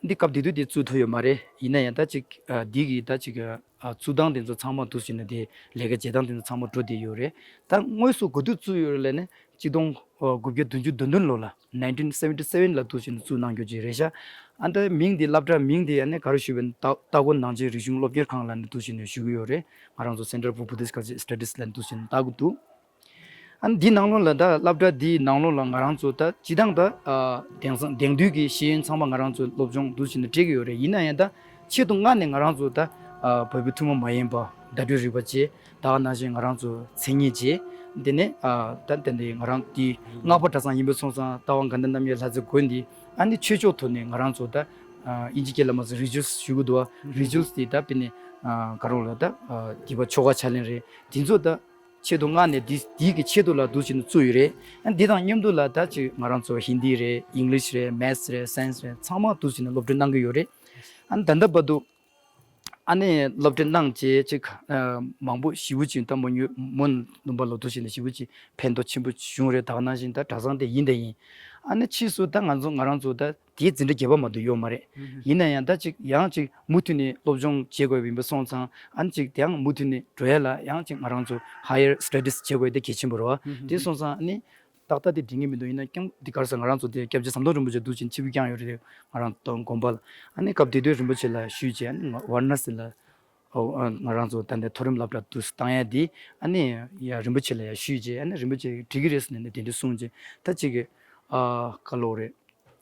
འདི་སྐབས་དེ་དུས་དེ་བཙུགས་ཐུབ་ཡོད་མ་རེད། ཡིན་ན་ཡང་ད་ཅིག་ཨ་འདི་གི་ད་ཅིག་ཨ་བཙུགས་སྟངས་དེ་ཚོ་ཚང་མ་འདུག་བྱས་ནས་དེ་ལས་ཀ་བྱེད་སྟངས་དེ་ཚོ་ཚང་མ་འགྲོ་བསྡད་ཡོད་རེད། ད་དངོས་སུ་ག་དུས་བཙུགས་ཡོད་རེད་ལབ་ན་གཅིག་སྟོང་དགུ་བརྒྱ་བདུན་ཅུ་དོན་བདུན་ལོ་ལ། nineteen seventy seven ལ་འདུག་བྱས་ནས་བཙུགས་གནང་རྒྱུ་ཅིག་རེད་ཤག་ཨ་ད་མིང་འདི་སློབ་གྲྭ་མིང་འདི་ཨ་ནི་ག་རེ་ཞུས་པ་ཡིན་ན་སྟག་སྟག་གོན་ནང་ཆེན་རིག་གཞུང་སློབ་གཉེར་ཁང་ལབ་ནས་འདུག་བྱས་ནས་ཞུ་གི་ཡོད་རེད། ང་རང་ཚོ་Center for Buddhist Culture Studies ལབ་ནས་འདུག་བྱས་ནས་བཏགས་ཀྱི་འདུག་ཨ་ནི་འདི་ནང་ལོགས་ལ་ད་སློབ་གྲྭ་འདིའི་ནང་ལོགས་ལ་ང་རང་ཚོ་ད་སྤྱི་བཏང་ད་ཨ་དེང་སང་དེང་དུས་ཀྱི་ཤེས་ཡོན་ཚང་མ་ང་རང་ཚོ་སློབ་སྦྱོང་འདུག་བྱས་ནས་སྤྲད་ཀྱི་ཡོད་རེད། ཡིན་ན་ཡང་ད་ཆེད་དུ་མངགས་ནས་ང་རང་ཚོ་ད་ཨ་བོད་པའི་ཐུན་མོང་མ་ཡིན་པ་བརྡ་སྤྲོད་རིག་པ་བཅས། ད་ག་ནང་བཞིན་ང་རང་ཚོ་མཚན་ཉིད་བཅས། དེ་ནས་ཨ་ད་དེ་འདི་ང་རང་འདི་སྔགས་པ་གྲྭ་ཚང་ཡིན་པ་སོང་ཙང་རྟ་དབང་དགའ་ལྡན་རྣམ་རྒྱལ་ལྷ་རྩེ་དགོན་འདི་ཨ་ནི་ཆོས་ཕྱོགས་ཐོག་ནས་ང་རང་ཚོ་ད་ཨ་དབྱིན་ཇི་སྐད་ལ་མ་ཟད་rituals ཞུ་གི་འདུག་བ། rituals དེ་ད་དཔེར་ན་ཨ་ག་རེ་ལབ་ད་ཨ་སྡིག་པ་ཆོ་ག་ཕྱག་ལེན་རེད། དེ་ཚོ་ད་ཆེད་དུ་མངགས་ནས་འདི་འདི་གི་ཆེད་དུ་ལ་འདུག་བྱས་ནས་བཙུགས་ཡོད་རེད། ཨ་འདི་དང་མཉམ་དུ་ལ་ད་ཅིག་ང་རང་ཚོ་ཧིན་དི་རེད། ཨིང་ལིཤ་རེད། མེཐ་སི་རེད། སའེན་སི་རེད། ཚང་མ་འདུག་བྱས་ནས་སློབ་ཁྲིད་གནང་གི་ཡོད་རེད། ཨ་ནི་ད་ལྟ་བར་དུ་ཨ་ནི་སློབ་ཁྲིད་གནང་བྱས་ཅིག་ཨ་མང་པོ་ཞེ་པོ་ཅིག་ད་མོ་ཉོ་མོ་ནུམ་པ་ལོ་ཐོ་ཞིག་ནས་ཞེ་པོ་ཅིག་ཕན་ཐོགས་ཆེན་པོ་བྱུང་རེད། ད་ག་ནང་བཞིན་ད་གྲྭ་ཚང་དེ་ཡིན་དེ་ཡིན། ཨ་ནི་ཕྱིས་སུ་ད་ང་ཚོ་ང་རང་ཚོ་ད་དེའི་འཛིན་གྲྭ་བརྒྱད་པ་མ་གཏོགས་ཡོད་མ་རེད། ཡིན་ན་ཡང་ད་ཅིག་ཡང་ཅིག་མུ་མཐུད་ནས་སློབ་སྦྱོང་བྱེད་དགོས་པ་ཡིན་པ་སོང་ཙང་ཨ་ནི་ཅིག་དེ་ཡང་མུ་མཐུད་ནས་འགྲོ་ཡ་ལ་ཡང་ཅིག་ང་རང་ཚོ་higher studies བྱེད་དགོས་དེ་གལ་ཆེན་པོ་རེད་བ། དེ་སོང་ཙང་ཨ་ནི། ཏག་ཏག་དེ་འགྲིག་ངེས་མི་འདུག་ཡིན་ན་ཀྱང་འདི་ག་རེ་ཟེར་ང་རང་ཚོ་དེ་སྐྱབས་རྗེ་ཟམ་གདོང་རིན་པོ་ཆེ་འདུག་ཅིང་ཆིབས་བསྒྱངས་ཡོད་རེད། ང་རང་ཚོ་དགོན་པ་ལ་ཨ་ནི་སྐབས་དེ་དུས་རིན་པོ་ཆེ་ལ་ཞུས་བྱས་ཨ་ནི་ཝཱ་ར་ཎ་སི་ལ་ཨོ་ཨ་ང་རང་ཚོ་ད་ལྟ་མཐོ་རིམ་སློབ་གྲྭ་དུ་བཏང་ཡ་དེ་ཨ་ནི་ཡ་རིན་པོ་ཆེ་ལ་ཡ་ཞུས་བྱས་ཨ་ནི་རིན་པོ་ཆེ་འགྲིག་གི་རེད་ཟེར་ནས་དེ་འདྲ་གསུངས་བྱས་ད་ཅིག་གི་ཨ་ག་ལོག་རེད།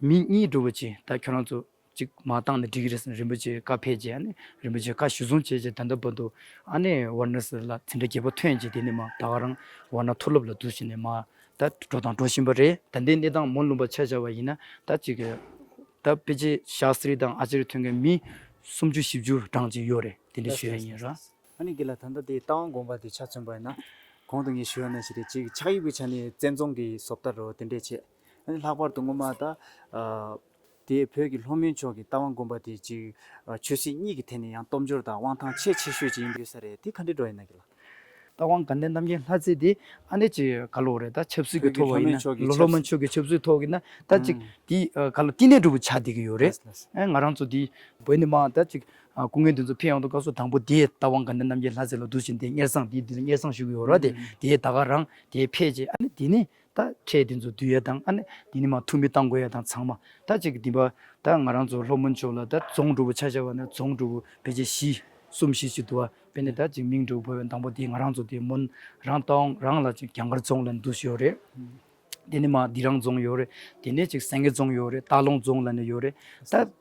མི་གཉིས་འགྲོ་བ་ཅིག་ད་ཁྱོད་རང་ཚོ་ཅིག་མ་བཏང་ནས་འགྲིག་གི་རེད་ཟེར་ནས་རིན་པོ་ཆེ་བཀའ་ཕེབས་རྗེས་ཨ་ནི་རིན་པོ་ཆེ་བཀའ་གཞིར་བཟུང་བྱས་རྗེས་ད་ལྟ་བར་དུ་ཨ་ནི་ཝཱ་ར་ཎ་སི་ལ་འཛིན་གྲྭ་བརྒྱད་པ་ཐོན་རྗེས་དེ་ནས་མ་ད་ག་རང་ཝཱ་ར་ཎ་མཐོ་སློབ་ལ་འདུག་བྱས་ནས་མ་ད་འགྲོ་དང་འགྲོ་བཞིན་པ་རེད། ད་ལྟའི་གནས་སྟངས་མོ་ལུང་པ་ཆ་བཞག་པ་ཡིན་ན་ད་ཅིག་ད་དཔེ་ཆའི་ཞག་སི་རི་དང་ཨ་ཅར་ཐོན་མཁན་མི་སུམ་ཅུ་བཞི་བཅུ་གྲངས་ཅིག་ཡོད་རེད། དེ་འདྲ་ཞུ་ཡ་ཡིན་ར། ཨ་ནི་དགེ་ལགས་ད་ལྟ་དེ་རྟ་དབང་དགོན་པ་དེ་ཆ་མཚོན་པ་ཡིན་ན་གོང་དུ་ངས་ཞུ་ཡ་ནང་བཞིན་རེད། ཅིག་ཕྱག་དབྱིབས་ཀྱི་ཆ་ནས་བཙན་རྫོང་གི་བཟོ་ལྟ་རོ་དེ་འདྲས་བྱས། ཨ་ནི་ལྷག་པར་དུ་སྔོན་མ་ད་ཨ་དེའི་བོད་ཀྱི་ལྷོ་མོན་ཕྱོགས་ཀྱི་རྟ་དབང་དགོན་པ་དེ་ཅིག་ཨ་ཆོས་སྲིད་གཉིས་ཀྱི་ཐད་ནས་ཡང་སྟོབས་འབྱོར་དང་དབང་ཐང་ཆེས་ཆེ་ཤོས་ཅིག་ཡིན་པའི་ས་རེད། དེ་ག་འདྲས་འགྲོ་ཡིན་ན་དགེ་ལགས། རྟ་དབང་དགའ་ལྡན་རྣམ་རྒྱལ་ལྷ་རྩེ་དེ་ཨ་ནི་ཅིག་ག་ལོག་རེད། ད་ཆབ་སྲིད་ཀྱི་ཐོག་བ་ཡིན་ན་ལྷོ་ལྷོ་མོན་ཕྱོགས་ཀྱི་ཆབ་སྲིད་ཐོག་ཡིན་ན་ད་ཅིག་དེ་ག་ལོ་བསྟི་གནས་འདྲ་པོ་ཆགས་བསྡད་ཀྱི་ཡོད་རེད། ཨ་ང་རང་ཚོ་དེ་བོད་ནས་མར་ད་ཅིག་སྐུ་ངལ་དེ་ཚོ་ཕེབས་ཡོང་དུས་སྐབས་སུ་དང་པོ་དེ་རྟ་དབང་དགའ་ལྡན་རྣམ་རྒྱལ་ལྷ་རྩེ་ལ་འདུག་བྱས་དེ་གཉེར་སྐྱོང་དེ་དེ་ལ་གཉེར་སྐྱོང་ཞུ་གི་ཡོད་རེད། དེ་དེ་ད་ག་རང་དེ་ཕེབས་རྗེས་ཨ་ནི་དེ་ནས་ད་ཁྲལ་དེ་ཚོ་བསྡུ་ཡ་དང་ཨ་ནི་དེ་ནས་མར་ཐུགས་སྨོན་གཏང་དགོས་ཡ་དང་ཚང་མ་ད་ཅིག་འདི་པ་ད་ང་རང་ཚོ་ལྷོ་མོན་ཕྱོགས་ལ་ད་རྫོང་འདྲ་པོ་ཆ་བཞག་པ་ན་རྫོང་འདྲ་པོ་ཕལ་ཆེར་བཞི་གསུམ་བཞི་ཞིག་འདུག་བ། དཔེར་ན་ད་ཅིག་མིང་འདྲ་པོ་བོས་པའི་དང་པོ་དེ་ང་རང་ཚོ་དེ་མོན་རང་རྟ་དབང་རང་ལ་ཅིག་རྒྱང་མཁར་རྫོང་ལ་འདུག་ཞུ་ཡོད་རེད། དེ་ནས་མར་སྡི་རང་རྫོང་ཡོད་རེད། དེ་ནས་ཅིག་སེང་གེ་རྫོང་ཡོད་རེད། སྟག་ལུང་རྫོང་ལབ་ནས་ཡོད་རེད། ད་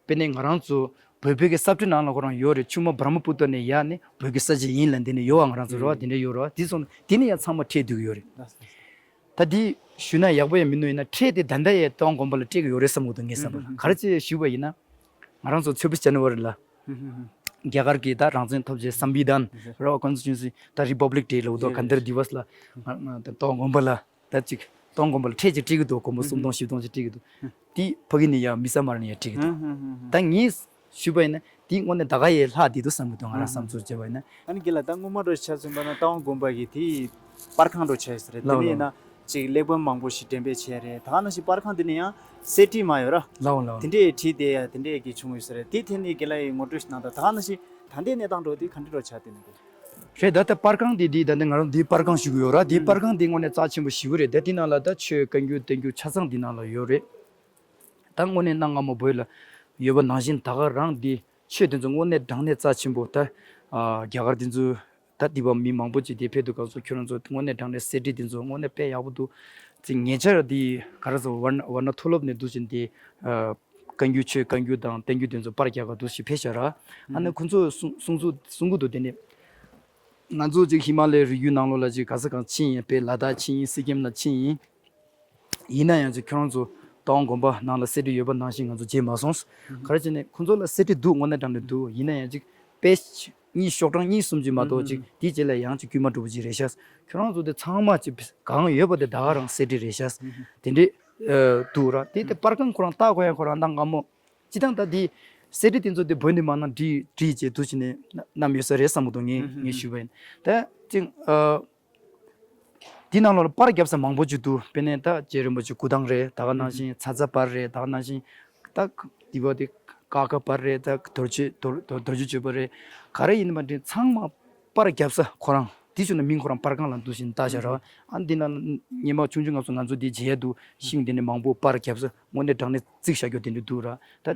དཔེར་ན་ང་རང་ཚོ་བོད་བོད་ཀྱི་ས་ཁྲའི་ནང་ལ་ཁོ་རང་ཡོད་རེད། ཆུ་མོ་བྷ་ར་མ་པུ་ཏྲ་ནས་ཡར་ནས་བོད་ཀྱི་ས་ཆ་ཡིན་ལབ་འདི་ནས་ཡོད་བ། ང་རང་ཚོ་རེད་བ། དེ་འདྲ་ཡོད་རེད་བ། དེ་སོང་དེ་ནས་ཡང་ཚང་མ་ཁྲལ་བསྡུ་གི་ཡོད་རེད། ད་འདི་ཞུས་ན་ཡག་པོ་ཡང་མི་འདུག་ཡིན་ན་ཁྲལ་དེ་ད་ལྟ་ཡང་རྟ་དབང་དགོན་པ་ལ་སྤྲད་ཀྱི་ཡོད་རེད་བསམ་གི་འདུག་ངས་བསམ་པ་ལ། ག་རེ་བྱས་ཞུས་པ་ཡིན་ན་ང་རང་ཚོ་ཚེས་པ་ཇ་ནི་ཝ་རི་ལ་རྒྱ་གར་གྱི་ད་རང་བཙན་ཐོབ་རྗེས་སམ་བི་དྷན་རེད་བ། ཀོན་སི་ཊི་ཊུ་ཤན་སི་ད་རི་པབ་ལིག་ཌེ་ལབ་འདུག་ག་ནྡྷར་དི་བྷ་སི་ལ་ང་ང་ད་རྟ་དབང་དགོན་པ་ལ་ད་ཅིག་རྟ་དབང་དགོན་པ་ལ་ཁྲལ་ཅིག་སྤྲད་ཀྱི་འདུག་སྒོར་མོ་སུམ་སྟོང་བཞི་སྟོང་ཅིག་སྤྲད་ཀྱི་འདུག་དེ་ཕ་གི་ནས་ཡ་མི་ས་མར་ནས་ཡ་སྤྲད་ཀྱི་འདུག་ད་ངས་ཞུས་པ་ཡིན་ན་དེ་དངོས་གནས་ད་ག་ཡའི་ལྷག་བསྡད་འདུག་བསམ་གྱི་འདུག་ང་རང་བསམ་ཚུལ་བྱས་པ་ཡིན་ན། ཨ་ནི་རྒན་ལགས་ད་སྔོན་མ་འདྲ་ཆ་མཚོན་པ་ན་རྟ་དབང་དགོན་པ་གི་དེ་པར་ཁང་འདྲ་ཆགས་ཡོད་ས་རེད། ལགས་དེ་ནས་ཡིན་ན་ཅིག་གླེགས་བམ་མང་པོ་ཞིག་འགྲེམས་སྤེལ་བྱས་རེད། ད་ག་ནང་བཞིན་པར་ཁང་དེ་ནས་ཡང་གསེར་བྲིས་མ་ཡོད་ར། ལགས་ལགས། དེ་འདྲས་བྲིས་བསྡད་ཡ་དེ་འདྲས་ཀྱི་བྱུང་ཡོད་ས་རེད། དེ་ཐད་ནས་རྒན་ལགས་ཡི་ངོ་སྤྲོད་ཞིག་གནང་དང་། ད་ག་ནང་བཞིན་ད་ལྟའི་གནས་སྟངས་འདྲ་དེ་ག་འདྲས་འདྲ་ཆགས་བསྡད་ན་དགོས། རེད། ད་ལྟ་པར་ཁང་དེ་འདི་ད་ལྟ་ང་རང་འདི་པར་ཁང་ཞུ་གི་ཡོད་ར། འདི་པར་ཁང་འདི་དངོས་གནས་རྩ་ཆེན་པོ་ཞེ་པོ་རེད། ད་འདི་ནང་ལ་ད་ཆོས་བཀའ་འགྱུར་བསྟན་འགྱུར་ཆ་ཚང་འདི་ནང་ལ་ཡོད་རེད། ད་དངོས་གནས་གནའ་སྔ་མོ་བོད་ལ་ཡོད་པ་ནང་བཞིན་ད་ག་རང་འདི་ཆོས་དེ་ཚོ་དངོས་གནས་དྲང་གནས་རྩ་ཆེན་པོ། ད་ཨ་རྒྱ་གར་དེ་ཚོ་ད་འདི་བ་མི་མང་པོ་ཅིག་དེ་ཕེབས་འདུག་ག་སོ། ཁྱོད་རང་ཚོ་དངོས་གནས་དྲང་གནས་གསེར་བྲིས་དེ་ཚོ་དངོས་གནས་དཔེ་ཡག་པོ་འདུག། ཅིག་ཉེ་ཆར་འདི་ག་རེ་ཟེར་ཝར་ན་ཝར་ན་མཐོ་སློབ་ནས་འདུག་ཅིང་དེ་ཨ་བཀའ་འགྱུར་ཆོས་བཀའ་འགྱུར་དང་བསྟན་འགྱུར་དེ་ཚོ་པར་རྒྱག་ག་འདུག་ཅིག་ཕེབས་ཤག་ར། ཨ་ནི་ཁོ་ཚོས་གསུང་གསུང་གསུང་གསུང་གི་འདུག། དེ་ནས་ང་ཚོ་ཅིག་ཧི་མ་ལའི་རི་རྒྱུད་ནང་ལོགས་ལ་ཅིག་ག་ས་གང་ཕྱིན་ཡིན། དཔེ་ལ་དྭགས་ཕྱིན་ཡིན། སི་ཀིམ་ལ་ཕྱིན་ཡིན། ཡིན་ན་ཡང་ཅིག་ཁྱོད་རང་ཚོ་རྟ་དབང་དགོན་པ་ནང་ལ་གསེར་བྲིས་ཡོད་པ་ནང་བཞིན་ང་ཚོ་མཇལ་མ་སོང་། ག་རེ་བྱས་ནས་ཁོ་ཚོ་ལ་གསེར་བྲིས་འདུག། དངོས་གནས་དྲང་གནས་འདུག། ཡིན་ན་ཡང་ཅིག་དཔེ་གཉིས་ཤོག་གྲངས་གཉིས་གསུམ་ཅིག་མ་གཏོགས་ཅིག་དེའི་རྗེས་ལ་ཡང་ཅིག་བསྐུལ་མ་འགྲོ་བ་ཅིག་རེད་ཤག། ཁྱོད་རང་ཚོ་དེ་ཚང་མ་ཅིག་གང་ཡོད་པ་དེ་ད་ག་རང་གསེར་བྲིས་རེད་ཤག། དེ་འདྲས་ཨ་འདུག་ར། དེ་དེ་པར་ཁང་ཁོ་རང་ལྟ་དགོས་ཡ་ཁོ་རང་གནའ་སྔ་མོ། སྤྱིར་བཏང་ད་འདི་གསེར་བྲིས་དེ་ཚོ་དེ་བོད་འདི་མ་ནང་བྲིས་བྲིས་བྱས་འདུག་ཅིག་ནས་བསྣམས་ཡོད་ས་རེད་བསམ་གི་འདུག། ངས་ངས་ཞུས་པ་ཡིན། ད་ཅིག་ཨ། འདི་ནང་ལོགས་ལ་པར་རྒྱབ་ས་མང་པོ་ཅིག་འདུག། དཔེར་ན་ད་རྗེ་རིན་པོ་ཆེ་སྐུ་ཐང་རེད། ད་ག་ནང་བཞིན་ཚ་ཚ་པར་རེད། ད་ག་ནང་བཞིན་ད་འདི་བ་དེ་ཀ་ཁ་པར་རེད། ད་རྡོ་རྗེ་རྡོ་རྡོ་རྗེ་གཅོད་པ་རེད། ག་རེ་ཡིན་པ་འདི་ཚང་མ་པར་རྒྱབ་ས་ཁོ་རང་འདི་བྱུང་ན་མིང་ཁོ་རང་པར་ཁང་ལ་འདུག་བཞིན་ལྟ་བྱ་ར། ཨ་འདི་ན་སྔོན་མ་ཆུང་ཆུང་སྐབས་སུ་ང་ཚོ་འདི་མཇལ་ཡ་འདུག། ཤིང་འདི་ནས་མང་པོ་པར་རྒྱབ་ས་དངོས་གནས་དྲང་གནས་བརྩིགས་བཞག་རྒྱུ་དེ་འདྲ་འདུག་ར། ད་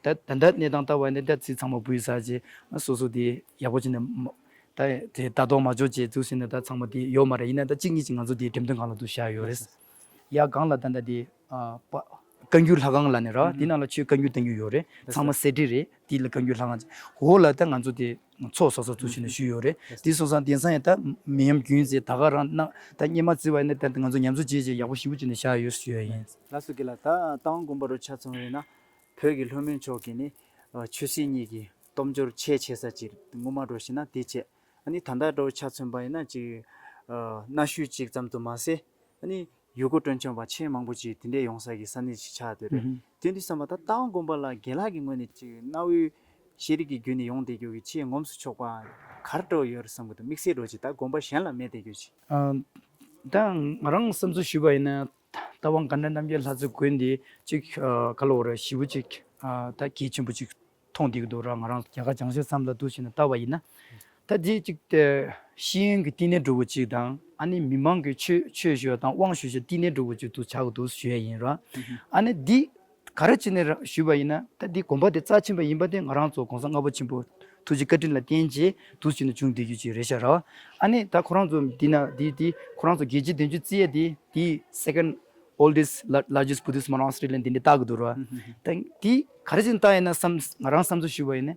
ད་ད་ལྟ་གནས་སྟངས་ལྟ་བ་ཡིན་ན་ད་ཚིག་ཚང་མ་བུད་ཚར་རྗེས་སོ་སོ་དེ་ཡག་པོ་བྱས་ནས་མ་ད་དེ་ལྟ་རྟོག་མ་འཇོག་བྱས་འདུག་ཟེར་ན་ད་ཚང་མ་དེ་ཡོད་མ་རེད། ཡིན་ན་ད་གཅིག་གཉིས་ཅིག་ང་ཚོ་དེ་འགྲེམས་སྟོན་ཁང་ལ་འདུག་བཞག་ཡོད་རེད། ཡ་སྒང་ལ་ད་ལྟ་དེ་ཨ་པ་བཀའ་འགྱུར་ལྷ་ཁང་ལ་ནས་ར། དེ་ནང་ལ་ཆོས་བཀའ་འགྱུར་བསྟན་འགྱུར་ཡོད་རེད། ཚང་མ་གསེར་བྲིས་རེད། དེ་ལ་བཀའ་འགྱུར་ལྷ་ཁང་ཅིག་འོག་ལ་ད་ང་ཚོ་དེ་ཚོགས་སོ་སོ་ཚུགས་བཞིན་ནས་ཞུས་ཡོད་རེད། དེ་སོང་ཙང་དེང་སང་ཡང་ད་མི་ཉམས་རྒྱུན་ཟེར་ད་ག་རང་གནང་ད་སྔོན་མ་བརྩིས་པ་ཡིན་ན་ད་ང་ཚོ་ཉམས་གསོ་བྱས་རྗེས་ཡག་པོ་ཞེ་པོ་ཅིག་ནས་བཞག་ཡོད་ཞུ་ཡ་ཡིན། ལགས་སོ། དགེ་ལགས། ད་རྟ་དབང་དགོན་པ་རུ་ཆ་མཚོན་པ་ཡིན་ན་བོད་ཀྱི་ལྷོ་མོན་ཕྱོགས་ཀྱི་ནི་ཆོས་སྲིད་གཉིས་ཀྱི་སྟོབས་འབྱོར་ཆེས་ཆེ་ས་ཅིག་སྔོན་མ་འགྲོ་ཞིག་ན་དེ་བྱས། ཨ་ནི་ད་ལྟ་འགྲོ་ཆ་མཚོན་པ་ཡིན་ན་ཅིག་གནའ་ཤུལ་ཅིག་ཙམ་དུ་མ་ཟད། ཨ་ནི་ཡུལ་སྐོར་སྤྲོ་འཆམ་པ་ཆེས་མང་པོ་ཅིག་དེ་འདྲས་ཡོང་ས་ཀྱི་ས་གནས་ཤིག་ཆགས་བསྡད་རེད། དེ་འདྲ་བསམ་པ་ད་རྟ་དབང་དགོན་པ་ལ་རྒན་ལགས་ཀྱི་ངོས་ནས་ཅིག་གནའ་བོའི་ཤེས་རིག་གི་བརྒྱུད་ནས་ཡོང་བསྡད་རྒྱུ་གི་ཆེས་ངོམས་སུ་ཆོག་པ་ག་རེ་འདྲ་བོ་ཡོད་རེད་བསམ་གྱི་འདུག། དམིགས་བསལ་འདྲ་བོ་ཅིག་ད་དགོན་པ་གཞན་ལ་མེད་བསྡད་རྒྱུ་ཅིག། ཨ། ད་ང་རང་བསམ་ཚུལ་ཞུས་པ་ཡིན་ན། རྟ་དབང་དགའ་ལྡན་རྣམ་རྒྱལ་ལྷ་རྩེ་དགོན་འདི་ཅིག་ཨ། ག་ལབ་དགོས་རེད། ཞེ་པོ་ཅིག་ཨ། ད་གལ་ཆེན་པོ་ཅིག་མཐོང་བསྡད་ཀྱི་འདུག་ར། ང་རང་རྒྱ་གར་སྦྱང་བཤད་ཙམ་ལ་འདུག་བྱས་ནས་ལྟ་བ་ཡིན་ན། ད་འདི་ཅིག་དེ་ཤེས་ཡོན་གྱི་བསྟི་གནས་འདྲ་བོ་ཅིག་དང་། ཨ་ནི་མི་མང་གི་ཆོས་ཆོས་ཞུ་བ་དང་དབང་ཞུ་བྱེད་བསྟི་གནས་འདྲ་བོ་ཅིག་ཏུ་ཆགས་ཀྱི་འདུག་ཞུ་ཡ་ཡིན་ར། ཨ་ནི་འདི་ག་རེ་བྱས་ནས་ར་ཞུས་པ་ཡིན་ན། ད་འདི་དགོན་པ་དེ་རྩ་ཆེན་པོ་ཡིན་པ་དེ་ང་རང་ཚོ་གོང་ས་ལྔ་པ་ཆེན་པོ་ཐུགས་རྗེ་བཀའ་དྲིན་ལ་བརྟེན་བྱས་འདུག་བྱས་ནས་བྱུང་བསྡད་རྒྱུ་ཅིག་རེད་ཤག་ར། ཨ་ནི་ད་ཁོ་རང་ཚོ་འདི་ན་འདི་འདི་ཁོ་རང་ཚོ་རྒྱལ་སྤྱིའི་དོན་གཅོད་རྩིས་ཡ་དེ་དེ་second oldest lar- largest Buddhist monastery ལ་འདི་འདྲ་བཏགས་ཀྱི་འདུག་ར། ད་འདི་ག་རེ་བྱས་ནས་བཏགས་ཡིན་ན་བསམ། ང་རང་བསམ་ཚུལ་ཞུས་པ་ཡིན་ན།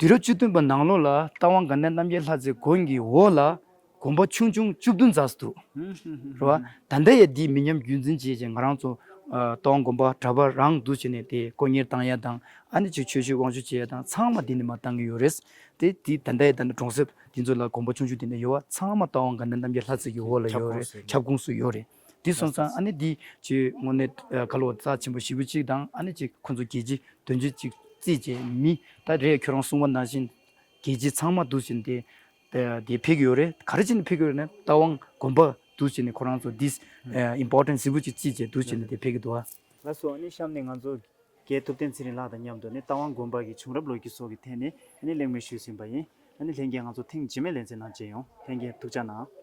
དུས་རབས་བཅུ་བདུན་པ་ནང་ལོགས་ལ་རྟ་དབང་དགའ་ལྡན་རྣམ་རྒྱལ་ལྷ་རྩེ་དགོན་གྱི་འོག་ལ་དགོན་པ་ཆུང་ཆུང་བཅུ་བདུན་ཙམ་འདུག། རེད་བ། ད་ལྟ་ཡང་འདིའི་མི་ཉམས་རྒྱུན་འཛིན་བྱེད་ཅིང་ང་རང་ཚོ་ཨ། རྟ་དབང་དགོན་པ་གྲྭ་པ་རང་འདུག་བྱས་ནས་དེ་དཀོན་གཉེར་བཏང་ཡ་དང་། ཨ་ནི་ཅིག་ཆོས་ཞུ་དབང་ཞུ་བྱེད་ཡ་དང་ཚང་མ་འདི་ནས་མར་བཏང་གི་ཡོད་རེད། དེ་དེ་ད་ལྟ་ཡང་ད་ལྟ་གྲོང་གསེབ་འདི་ཚོ་ལ་དགོན་པ་ཆུང་ཆུང་དེ་འདྲ་ཡོད་བ། ཚང་མ་རྟ་དབང་དགའ་ལྡན་རྣམ་རྒྱལ་ལྷ་རྩེ་གི་འོག་ལ་ཡོད་རེད། ཁྱབ་ཁོངས་སུ་ཡོད་རེད། དེ་སོང་ཙང་ཨ་ནི་འདི་ཅིག་དངོས་གནས་ཨ། ག་ལབ་དགོས། རྩ་ཆེན་པོ་ཞེ་པོ་ཅིག་དང་། ཨ་ནི་ཅིག་ཁོ་ཚོ་རྒྱལ་སྤྱིའི་དོན་གཅོད་ཅིག་རྩིས་བྱས་མི་ད་རེས་ཁྱོད་རང་གསུངས་པ་ནང་བཞིན་རྒྱལ་སྤྱི་ཚང་མ་འདུག་བྱས་ནས་དེ་དེ་ཕེབས་ཀྱི་ཡོད་རེད། ག་རེ་བྱས་ནས་ཕེབས་ཀྱི་ཡོད་རེད་ན། རྟ་དབང་དགོན་པ་འདུག་བྱས་ནས་ཁོ་རང་ཚོ་འདི་ཨ། important ཟིན་པོ་ཅིག་རྩིས་བྱས་འདུག་བྱས་ནས་དེ་ཕེབས་ཀྱི་འདུག་ཨ། ལགས་སོ། ཨ་ནི་གཤམ་ནས་ང་ཚོ་རྒན་ཐུབ་བསྟན་ཚེ་རིང་ལགས་དང་མཉམ་དུ་ནི་རྟ་དབང་དགོན་པ་གི་བྱུང་རབས་ལོ་རྒྱུས་སོགས་ཀྱི་ཐད་ནས་ཨ་ནི་གླེང་མོལ་ཞུས་ཟིན་པ་ཡིན། ཨ་ནི་ལྷན་རྒྱས་ང་ཚོ་ཐེངས་རྗེས་མའི་ལེ་ཚན་ནང་མཇལ་ཡོང་། ལྷན་རྒྱས་ཐུགས་ཅག་གནང་།